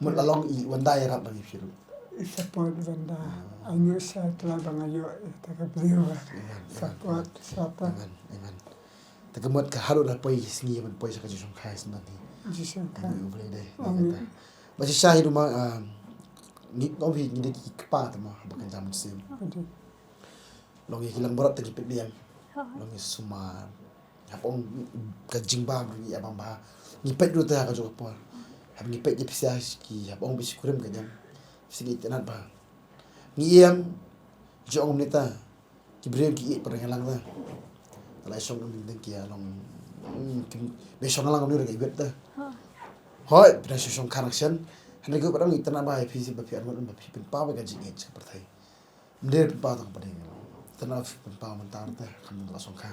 Mut la long i wanda ïarap ba ngi phi ruh. I support wanda. Ai ngi sa tla ba nga ïoh ïa ta ka briew ba. Support sata. Amen. Amen. Te ka mut ka haduh la poi sngi ban poi sa ka jingshongkha sngewthuh. Jingshongkha. Ngi U Blei dei. Ba shisha hi ruh ma ngi ong hi ngi dei ki kpa te ma ba kan jam sim. Long ïa ki langbrot te ki peit biang. Long ïa sumar. Hap ong ka jingbam ngi ïa bam bha. Ngi peit ruh te ha ka jong ka por. Hap ngi peit ïa pisa ki hap ong bisi kurim ka jam. Pisa ngi tenat bha. Ngi ïam jong ngi ta. Ki briew ki ïeit pyrshang lang ta. Ala shong ngi deng ki long. Be shong lang ngi ka ïeit ta. Hoi, pyrshang shong kan action. Hynrei ko pyrshang ngi tenat bha pisa ba phi arngut ba phi pynpaw ka jingïeit ka pyrthei. Mdei pynpaw tang pdeng. Tang pynpaw mynta te kam da song kha.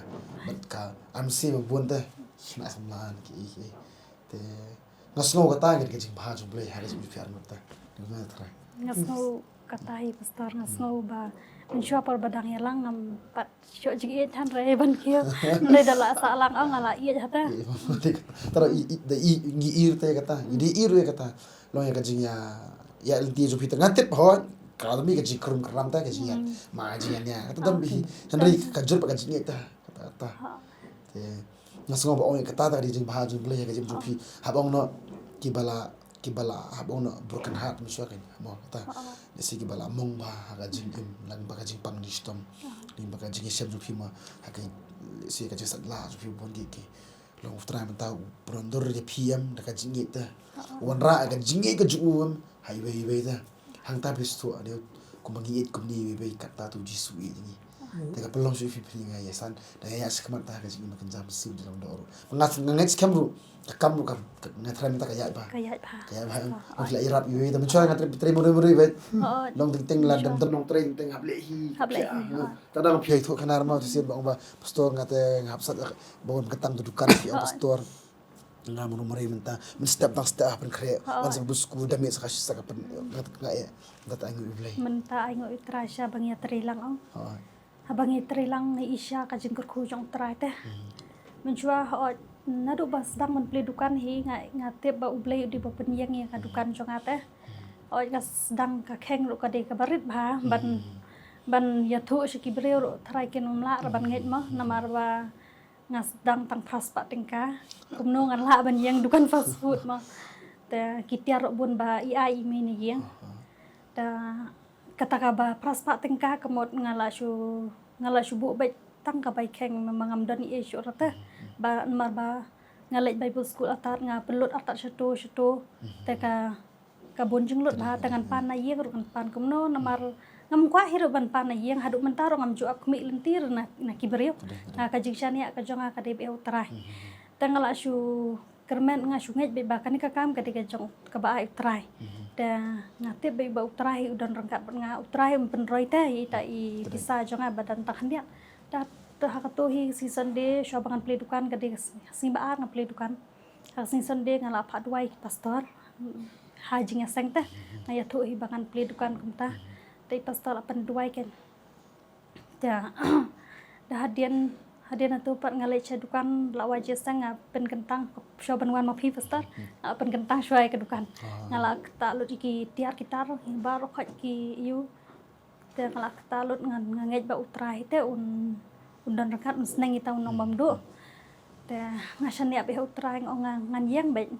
Bad ka am si ba bun te. Khna samlan ki ki. Te nga sngew kata ngi ka jingbha jong Blei ha ka jingpyar mynta. Nga sngew kata hi pastor nga sngew ba mynshuwa por ba dang ïalang ngam pat shuh jingïeit hynrei ban kiew. Mdei da la sah lang ong nga la ïeit hata. Tara i i da i ngi ir te kata. Ngi dei ir kata. Long ïa ka jingïa ïa lynti jong phi te nga tip ho ka dei ka jingkrum kram te ka jingïa ma ka jingïa nia ka dei hi hynrei ka jur ba ka jingïa te kata kata te nga sngew ba ong ïa kata ta ka dei jingbha jong Blei ïa ka jingim jong phi hap ong no ki ba la ki ba la hap ong no broken heart mi shwa kan mo kata ne si ki ba la mong ba ha ka jingim lang ba ka jingpang ni shitom ni ba ka jingïashem jong phi ma ha ka si ka jingsat la jong phi bon ki ki Long U Trai mynta u pynlong dur ïa phi em da ka jingïeit te. U wanrah ïa ka jingïeit ka jong u em ha iwei iwei te. Hangta phi sngewthuh ade kumba ngi ïeit kumne iwei iwei katta te U Jisu u ïeit ïa ngi. Te ka pynlong shuh ïa phi phi nga ïasan da nga ïaid shakhmat te ha ka jingim ka jam shisien jong u ruh. Nga nga ngeit skhem ruh ka kam ruh kam nga trai mynta ka ïaid bha. Ka ïaid bha. Ka ïaid bha. Nga la ïarap iwei te mynshwa nga trai trai mori mori iwei. Long teng teng la dam dam long trai teng hap leh hi. Hap leh hi. Tang dang phi ïathuh khana ma shisien ba ong ba pastor nga te nga hap sat ba ong ka tang tu dukan phi ong pastor. Nga mano mari mynta mynstep tang step ha pynkhreh. Hooid. Wan sa bus ku da mih sa ka shi sa ka pyn nga nga eh. Mynta ai ngu i Blei. Mynta ai ngu i Trai sha ba ngi ïatrei lang ong. Hooid. Haba ngi trei lang ngi i sha ka jingkyrkhu jong u Trai te. Mynshuwa hooid naduh ba sdang ban plie dukan hi nga nga tip ba u Blei u dei ba pynïeng ïa ka dukan jong nga te. Hooid nga sdang ka kheng ruh ka dei kaba rit bha ban ban ïathuh sha ki briew ruh tharai kin ym lah ruh ban ngeit mo namar ba nga sdang tang phra spah tyngka. Kumno ngan lah ban ïeng dukan fast food mo. Te ki tiar ruh bun ba i ai i mei na ïing. Te kata kaba phra spah tyngka ka mut nga lah shu nga lah shu buh beit tang ka bai kheng ma ngam don ei shuh rata. Ba namar ba nga leit Bible school artat nga pynlut artat shato shato. Te ka ka bun jinglut bha te ngan pan na ïing ruh ngan pan kumno namar ngam kwah hi ruh ban pan na ïing haduh mynta ruh ngam ju ap khmih lynti ruh na na ki briew. Nga ka jingshaniah ka jong nga ka dei bad u Trai. Te nga lah shu kyrmen nga shu ngeit beit ba kane ka kam ka dei ka jong kaba ai u Trai. Te nga tip beit ba u Trai u don ryngkat bad nga u Trai um pynroi te ita i pisa jong nga ba don tang khyndiat. Te ha kato hi sngi Sunday shuwa ba ngan plie dukan ka dei ka sngi ba ar ngan plie dukan. Ha ka sngi Sunday nga la phah duwai ki pastor ha jingïaseng te nga ïathuh hi ba ngan plie dukan kumta. Te i pastor la pynduwai ken. Te da hadien hadien hato pat nga leit sha dukan la wai jingïaseng nga pynkyntang shuwa ban wan ma phi pastor. Nga pynkyntang shuwa ïa ka dukan. Nga la kata lut ïa ki tiar ki tar baroh khoit ki ïu. Te nga la kata lut ngan nga ngeit ba u Trai te un un don ryngkat un sneng ïa ta un nong bam duh. Te nga shaniah beit ha u Trai nga ong nga ngan ïeng beit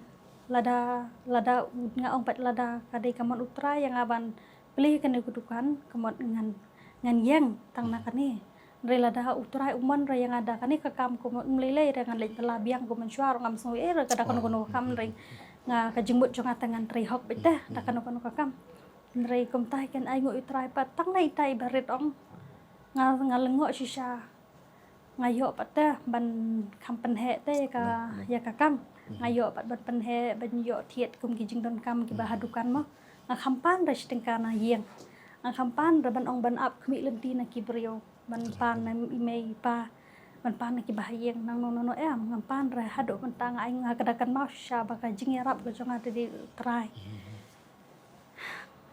lada lada nga ong beit lada ka dei ka mon u Trai ïa nga ban plie kane ka dukan ka mut ngan ngan ïeng tang na kane. Hynrei lada u Trai u mon re ïa nga da kane ka kam ka mut ym lei lei re ngan leit bylla biang ka mynshuwa ruh ngam sngew ei re ka da kano kano ka kam hynrei nga ka jingmut jong nga te ngan trei hok beit te da kano kano ka kam. Hynrei kumta hi kan ai nguh ïa u Trai pat tang na ita i barit ong. Nga nga lyngngoh shisha. Nga ïoh pat te ban kham pynheh te ïa ka ïa ka kam. Nga ïoh pat ban pynheh ban ïoh thied kum ki jingdonkam kiba ha dukan mo. Nga kham pan re shi tyngka na ïing. Nga kham pan re ban ong ban ap khmih lynti na ki briew ban pan na i mei i pa ban pan na kiba ha ïing nangno nangno em ngam pan re haduh mynta nga ai nga ka da kynmaw shisha ba ka jingïarap ka jong nga te dei u Trai.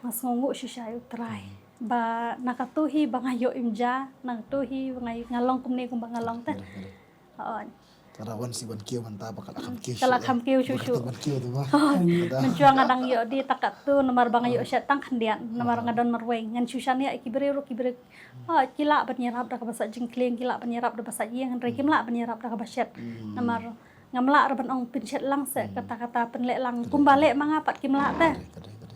Nga sngewnguh shisha ïa u Trai ba na kato hi ba nga ïoh im ja na kato hi ba nga nga long kumne kumba nga long te. Hooid. Ka la wan si wan kiew mynta ba ka la kham kiew. Ka la kham kiew shuh shuh. Wan kiew tu ba. Mynshuwa nga dang ïoh die ta katto namar ba nga ïoh shet tang khyndiat namar nga don marwei ngan shu shaniah ïa ki briew ruh ki briew. Hooid ki lah ban ïarap da kaba sah jingkylliang ki lah ban ïarap da ba sah ïing hynrei kim lah ban ïarap da kaba shet. Namar ngam lah re ban ong pynshet lang se kata kata pynleh lang kumba leh ma nga pat kim lah te.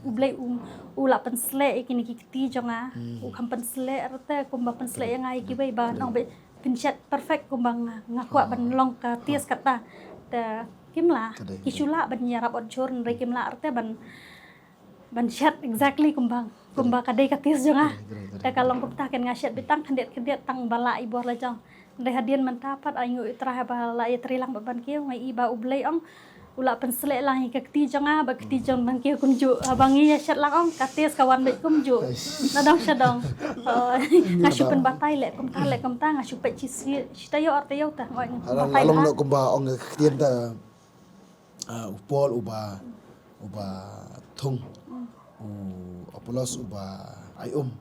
U Blei u u la pynsleh ïa kine ki kti jong nga. U kham pynsleh re te kumba pynsleh ïa nga ïa kiwei ba ong beit pynshet perfect kumba nga nga kwah ban long ka tis kata. Te kim lah ki shu lah ban ïarap ot jhur hynrei kim lah re te ban ban shet exactly kumba kumba ka dei ka tis jong nga. Te ka long kumta ken nga shet beit tang khyndiat khyndiat tang ba lah i bor la jong. Hynrei hadien mynta pat ai nguh ïa u Trai ba la ïatrei lang bad ban kiew nga i ba u Blei ong u la pynsleh lang ïa ka kti jong nga ba kti jong ban kiew kumjuh haba ngi ïa shet lang ong ka tis ka wan beit kumjuh. Na dong sha dong. Nga shu pynbatai leh kumta leh kumta nga shu peit shi shi taïew ar taïew ta. Nga long noh kumba ong ka ktien ta. Ah, u Paul uba uba thung u Apollos uba ai um.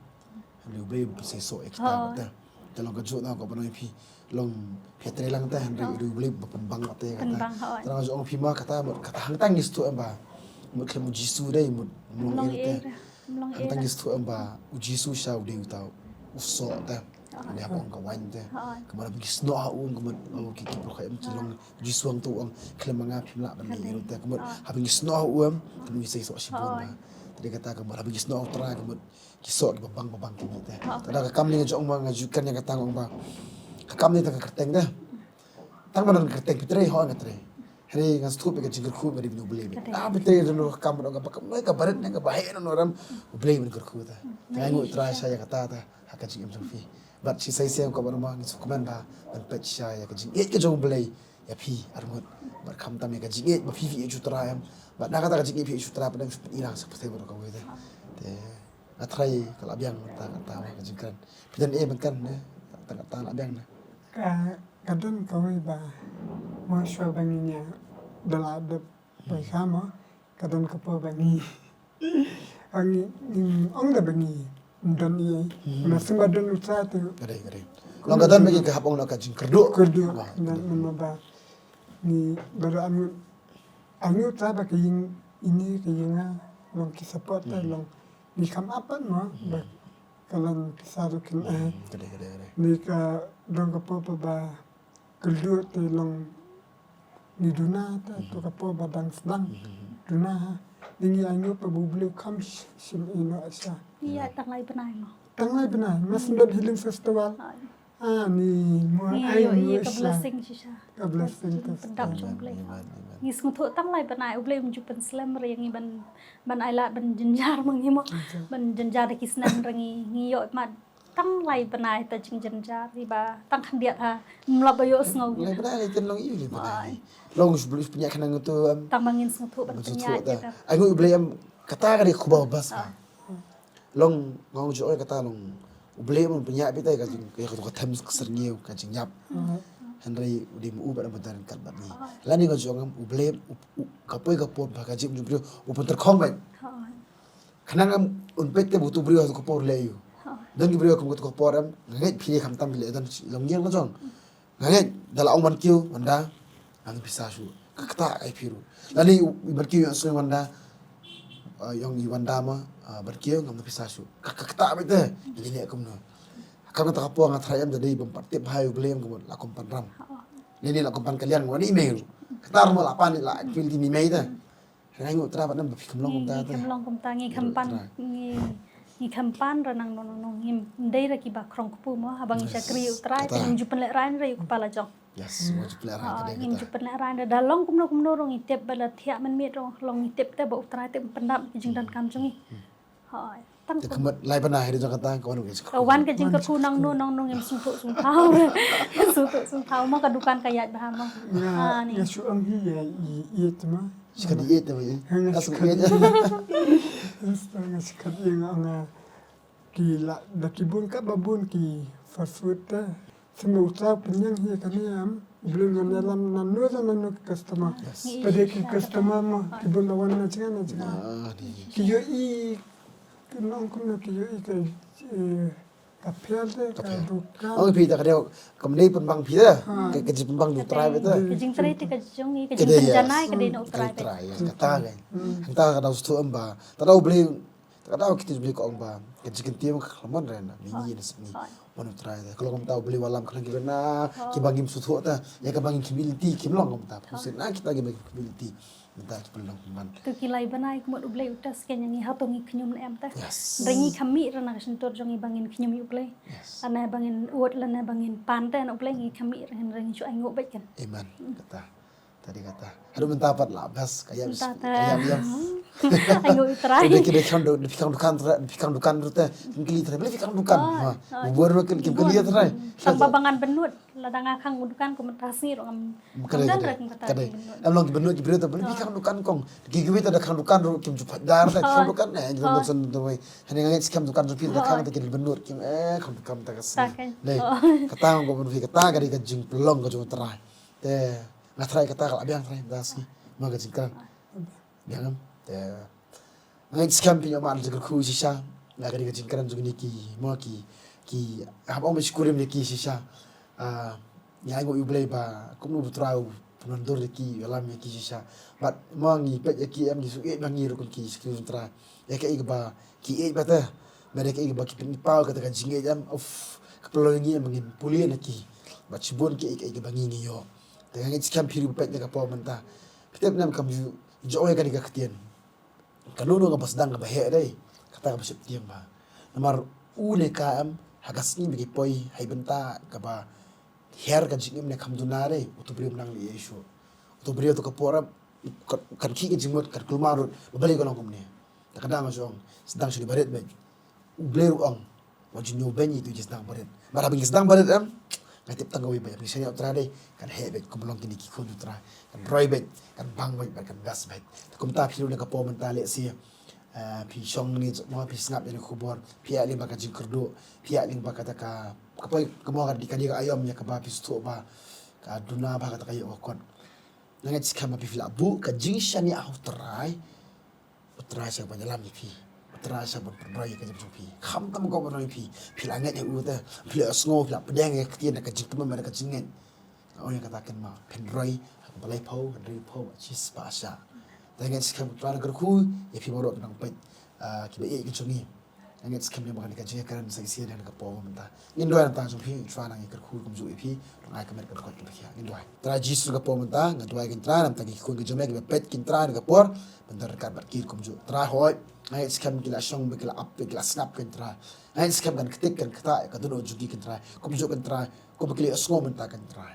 Hynrei u Blei uba pynsesoh ïa kita kata. Te long ka juh na ka ba nong phi long phi trei lang te hynrei u Blei uba pynbang te kata. Te long ka juh phi ma kata mut kata hangta ngi sngewthuh em ba mut khlem u Jisu dei mut mlong ïa te. Hangta ngi sngewthuh em ba u Jisu sha u dei uta u soh te. Ane haba ong ka waiñ te. Ka mut haba ngi snoh ha u ka mut ki ki pyrkhat em ki long Jisu hangto u ong khlem ma nga phim lah ban leh ïa u te ka mut haba ngi snoh ha u em ka mut ngi sei soh shibun ba. Te dei kata ka mut haba ngi snoh ha u Trai ka mut ki soh kiba bang ba bang ki mih te. Te da ka kam ne nga jong ma nga ju kan ïa kata nga ong ba ka kam ne ta ka kyrteng te. Tang ba don kyrteng phi trei hooid nga trei. Hynrei nga sngewthuh ba ka jingkyrkhu ka dei bad u Blei bad. Ah phi trei don ka kam ba don ka ba kam ne ka barit ne ka ba heh ne nongrim u Blei ban kyrkhu ta. Te nga nguh Trai sha ïa kata ta ha ka jingim jong phi. Bad shi shisien kumba ma ngi sngewkmen ba ban peit sha ïa ka jingïeit ka jong u Blei ïa phi arngut. Bad khamtam ïa ka jingïeit ba phi phi ïeit sha u Trai em. Bad na kata ka jingïeit phi ïeit sha u Trai pat nang shu pyni lang sha pyrthei baroh kawei te. Te nga tharai ka la biang mynta kata ka jingkren. Phi don ei ban kren ne? Tang kata la biang ne. Ka ka don kawei ba mo shuwa ba ngi ïa da la dep poi kha mo, ka don ka por ba ngi, ngi, ngi ong da ba ngi don i, na sum ba don u Trai te. Ka dei, ka dei. Long ka don ba ngi ka hap ong na ka jingkyrduh. Kyrduh. Wah, na, na ma ba ngi ba da anu, anu ta ba ka ïing ini ka ïing nga, long ki support ta, long ngi kham apat mo ba ka long ki sa ruh kin ai. Ka dei, ka dei, ka dei. Ni ka don ka por ba kylduh te long ni duna ta, to ka por ba dang sdang duna ha. Ni ngi ainguh ba U Blei u kham sh-, shim ïa no sha. Ïa, tang lai bnai mo. Tang lai bnai, ma sndon Healing Festival. Ah, ni mo ai ïa ka blessing shisha. Ka blessing ta. Pyndap jong U Blei. Amen, amen. Ngi sngewthuh tang lai bnai U Blei um ju pynslem re ngi ban, ban ai lad ban jynjar ma ngi mo. Ban jynjar da ki snem re ngi, ngi ïoh ma tang lai bnai ta jingjynjar, ri ba tang khyndiat ha, mlap ba ïoh sngew. Lai bnai lai ken long ïa lai bnai. Long shu blus pynïa khnang tu, em. Tang ba ngin sngewthuh ban pynïa ta. Ai ngu U Blei em, kata ka dei khuba bas ka. Long ngong ju oi kata long U Blei em pynïa bita ka jing, ka, ka, ka them ka serngiu ka jingïap. Hynrei u dei mu u ba dang bynta kat bad ni. Lani ngong ju ong em U Blei, u, u, ka poi ka pon ba ka jingim jong briew u pynterkhong bad. Khnang em un peit te ba utu u briew ha tu ka por leh ïa u. Don ki briew kum ka tu ka por em, nga ngeit phi khamtam phi leh don long ïing la jong. Nga ngeit da la ong ban kiew Wanda, ngam pisa shuh. Ka kata ai phi ruh. Lani u ban kiew ïa u sngew Wanda, ah, ïong i Wanda ma, ah, ban kiew ngam pisa shuh. Ka, ka kata beit te, ngi leh kumno. Ka kata ka por nga tharai em da dei ban pat tip hai U Blei em kumno la kum pan ram. Lani la kum pan ka liang wan i mei ruh. Kata ruh ma la pan la pil di mi mei te. Ngi ainguh Trai ba nam ba phi kham long kumta te. Ngi kham long kumta, ngi kham pan, ngi, ngi kham pan re nang no, no, no, ngim dei re kiba khrong kpu mo, haba ngi shakri ïa U Trai, te ngim ju pynlehrain re ïa u kpa la jong. Yes, ngim ju pynlehrain re. Ngim ju pynlehrain re. Da long kumno kumno ruh ngi tip ba la thiah mynmiet ruh long ngi tip te ba U Trai te um pyndap ki jingdonkam jong ngi. Hooid. Te ka mut lai bnai ha ri jong kata ka wan ka jingkyrkhu. Ka wan ka jingkyrkhu nangno nangno ngim sngewthuh sngewthaw. Sngewthuh sngewthaw mo ka dukan ka ïaid bha mo. Nga shu ong hi ïa i ïeit ma. Shi kat ïeit ma i. Nga shu kat ïeit. Nga shu kat ïeit nga ong ki la da ki bun ka ba bun ki fast food te. Sima uta pynïang hi kane am, U Blei ngan ïalam nanu da nanu ki customer. Yes. Pade ki customer mo, ki bun da wan na jnga na jnga. Ah, di. Ki ïohi, ki nong kumno ki ïohi ka, eh, ka phial te, ka phial. Ka dukan. Ong phi ta ka dei, kam dei pynbang phi ta. Ha. Ka, ka jingpynbang U Trai te. Ka jingtrai te ka jong ngi, ka jingpynjanai ka dei na U Trai te. Ka dei, yes. Ka dei, yes. Kata ka. Hmm. Hangta ka dau sdang em ba. Ta dau U Blei Te ka dei kito ki Blei ka ong ba ka jingkyntiew ka khlem mon re na mihngi na sepngi. Hooid. Mon U Trai te ka long kumta U Blei u wallam khnang kiba na kiba ngim sngewthuh te ïa kaba ngin khmih lynti kim long kumta. Hooid. Phusit na kita kiba ngin khmih lynti mynta kiba long kumban. To ki lai bnai ka mut U Blei u test kein ïa ngi hato ngi khñium ne em te. Yes. Hynrei ngi khmih re na ka shyntur jong ngi ba ngin khñium ïa U Blei. Yes. Lane ba ngin ud lane ba ngin pan te na U Blei ngi khmih re hynrei ngi shu ainguh beit kein. Amen. Kata. Tadi kata. Haduh mynta pat la best ka ïam. Mynta ka ïam ïam. Ai ngu U Trai. Te ki dei khang du-, phi khang dukan Trai, phi khang dukan ruh te. Ki kylli Trai, balei phi khang dukan? Hooid, hooid. Bor ruh ki kylli Trai. Tang ba ngan bynnud, lada nga khang dukan kumta sngi ruh ngam. Ka dei, ka dei. Em long ki bynnud ki briew te balei phi khang dukan kong. Ki kiwei te da khang dukan ruh kim ju pait dar te khang dukan. Eh, ki don son tu wei. Hynrei nga ngeit skhem dukan jong phi da khang te ki bynnud kim, eh, khang dukan ta ka sngi. Dei. Kata ngam ko bynnud phi kata ka dei ka jingpynlong ka jong U Trai. Te Nga tharai kata ka la biang tharai da sngi. Mo ka jingkren. Biang em. Te nga ngeit skhem phi ïoh mad jingkyrkhu shisha. Nga ka dei ka jingkren jong ngi ki mo ki, ki hap ong ba shi kurim ïa ki shisha. Ah, nga ainguh ïa U Blei ba kumno U Trai u pynwandur ïa ki, u ïalam ïa ki shisha. Bad mo ngi peit ïa ki em ngi shu ïeit ba ngi ruh kum ki shi kurim Trai. Ïa kaei kaba ki ïeit ba te. Bad ïa kaei kaba ki pynpaw kata ka jingïeit em. Uf, ka pynlong ïa ngi em ba ngin pule na ki. Bad shibun kiei kiei kaba ngi ngi ïoh. Te nga ngeit skhem phi ruh phi peit na ka por mynta. Phi tip ne em kam ju, ju ong ïa kane ka ktien. Kano kano kaba sdang kaba heh dei. Kata kaba sheptieng bha. Namar u ne ka em, ha ka sngi ba ki poi, ha i bynta kaba her ka jingim ne kham duna dei, uto u briew um nang leh ei ei shuh. Uto u briew to ka por em, kan, kan khih ka jingmut, kan kulmar ruh, ba balei ka long kumne. Te ka dang nga ju ong, sdang shuh da barit beit. U Blei ruh u ong, wat ju ñiew beiñ ïa itu i sdang barit. Bad haba ngi sdang barit em, nga tip tang kawei ba ïa ngi shaniah U Trai dei, kan heh beit kum long kine ki khun U Trai. Kan roi beit, kan bang beit, bad kan best beit. Te kumta phi ruh na ka por mynta lehse, eh, phi shong ne mo phi sngap ïa kane ka khubor, phi ïaid lyngba ka jingkyrduh, phi ïaid lyngba kata ka, ka poi, ka mo ka dei ka aïom ïa kaba phi sngewthuh ba ka duna bha kata ka ïoh ka kot. Nga ngeit skhem ba phi la buh ka jingshaniah ha u Trai. U Trai sa ban ïalam ïa phi. U Trai sa ban pynroi ïa ka jingim jong phi. Khamtam ka ban roi ïa phi. Phi la ngeit ïa u te. Phi la sngew, phi la pdiang ïa ka ktien da ka jingkmen bad da ka jingngeit. Nga ong ïa kata kynmaw. Pynroi ha ka ba laiphew, hynriewphew, shispah shah. Te nga ngeit skhem u Trai un kyrkhu ïa phi baroh ki nongpeit, ah, ki ba ïeit ki jong ngi. Nga ngeit skhem ïa ba kane ka jingïakren sa shisien ha kane ka por mynta. Ngin duwai na ka bynta jong phi, u Trai un nang ïakyrkhu kumjuh ïa phi, un ai ka met ka dkhot ka ba khia. Ngin duwai. Trai Jisu, ha kane ka por mynta nga duwai ko Trai na ka bynta ki khun ki jong me ki ba peit ko Trai ha kane ka por, ban don ryngkat bad ki kumjuh. Trai hooid, nga ngeit skhem ki la shong bad ki la ap bad ki la sngap ko Trai. Nga ngeit skhem kan ktik kan ktah ïa ka dohnud jong ki ko Trai. Kumjuh ko Trai, kumba ki la ïohsngew mynta ko Trai.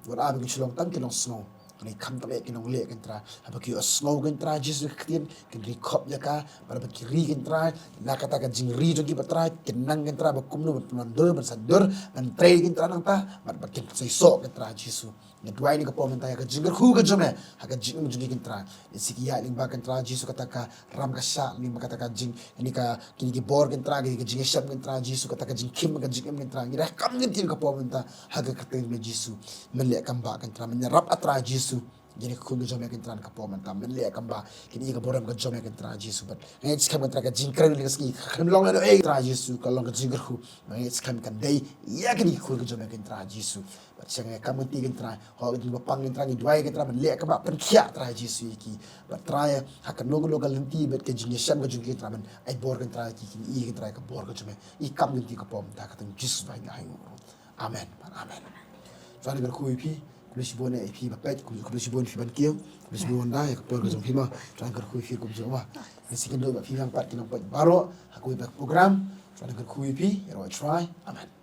Wat haba ki shu long tang ki nongsngew, hynrei khamtam eh ki nongleh ko Trai. Haba ki ïohsngew ko Trai Jisu ka ktien, kin ri khop ïa ka, bad haba ki ri ko Trai, na kata ka jingri jong ki bad Trai, kin nang ko Trai ba kumno ban pynlong dur, ban san dur, ban trei ko Trai nangta, bad ba kin seisoh ko Trai Jisu. Nga duwai ha kane ka por mynta ïa ka jingkyrkhu ka jong me ha ka jingim jong ki ko Trai. Lehse ki ïaid lyngba ko Trai Jisu kata ka ram ka shah, lyngba kata ka jing, kine ka, kine ki bor ko Trai, kine ka jingïashem ko Trai Jisu, kata ka jingkhim ka jingim ko Trai. Ngi donkam ko Trai ha kane ka por mynta ha ka kyrteng jong me Jisu. Men leh kam ba ko Trai, men ïarap ko Trai Jisu. Kine ki khun ki jong me ko Trai ha kane ka por mynta, men leh kam ba, kine ki burom ki jong me ko Trai Jisu. Bad nga ngeit skhem ko Trai ka jingkren ka sngi, kan long lano eh ko Trai Jisu, ka long ka jingkyrkhu. Nga ngeit skhem kan dei ïa kine ki khun ki jong me ko Trai Jisu. Bad sha nga kam ko Trai, hooid ka jingpang ko Trai, ngi duwai ko Trai, men leh kam ba pynkhiah Trai Jisu ïa ki. Bad Trai ha kano kano ka lynti bad ka jingïashem ka jong ki ko Trai, men ai bor ko Trai ïa ki, kin ïohi ko Trai ka bor ka jong me. Ngi kam ko Trai ha kane ka por mynta ha ka kyrteng Jisu ba ngi ai nguh. Amen. Amen. Trai un kyrkhu ïa phi, khublei shibun ïa phi ba peit, khublei shibun ïa phi ban kiew, khublei shibun da ïa ka por ka jong phi mo. Trai un kyrkhu ïa phi kumjuh mo. Nga sngewthuh ba phi nang pat ki nongpeit baroh ha kawei pat ka program. Trai un kyrkhu ïa phi, ïaroh Trai. Amen.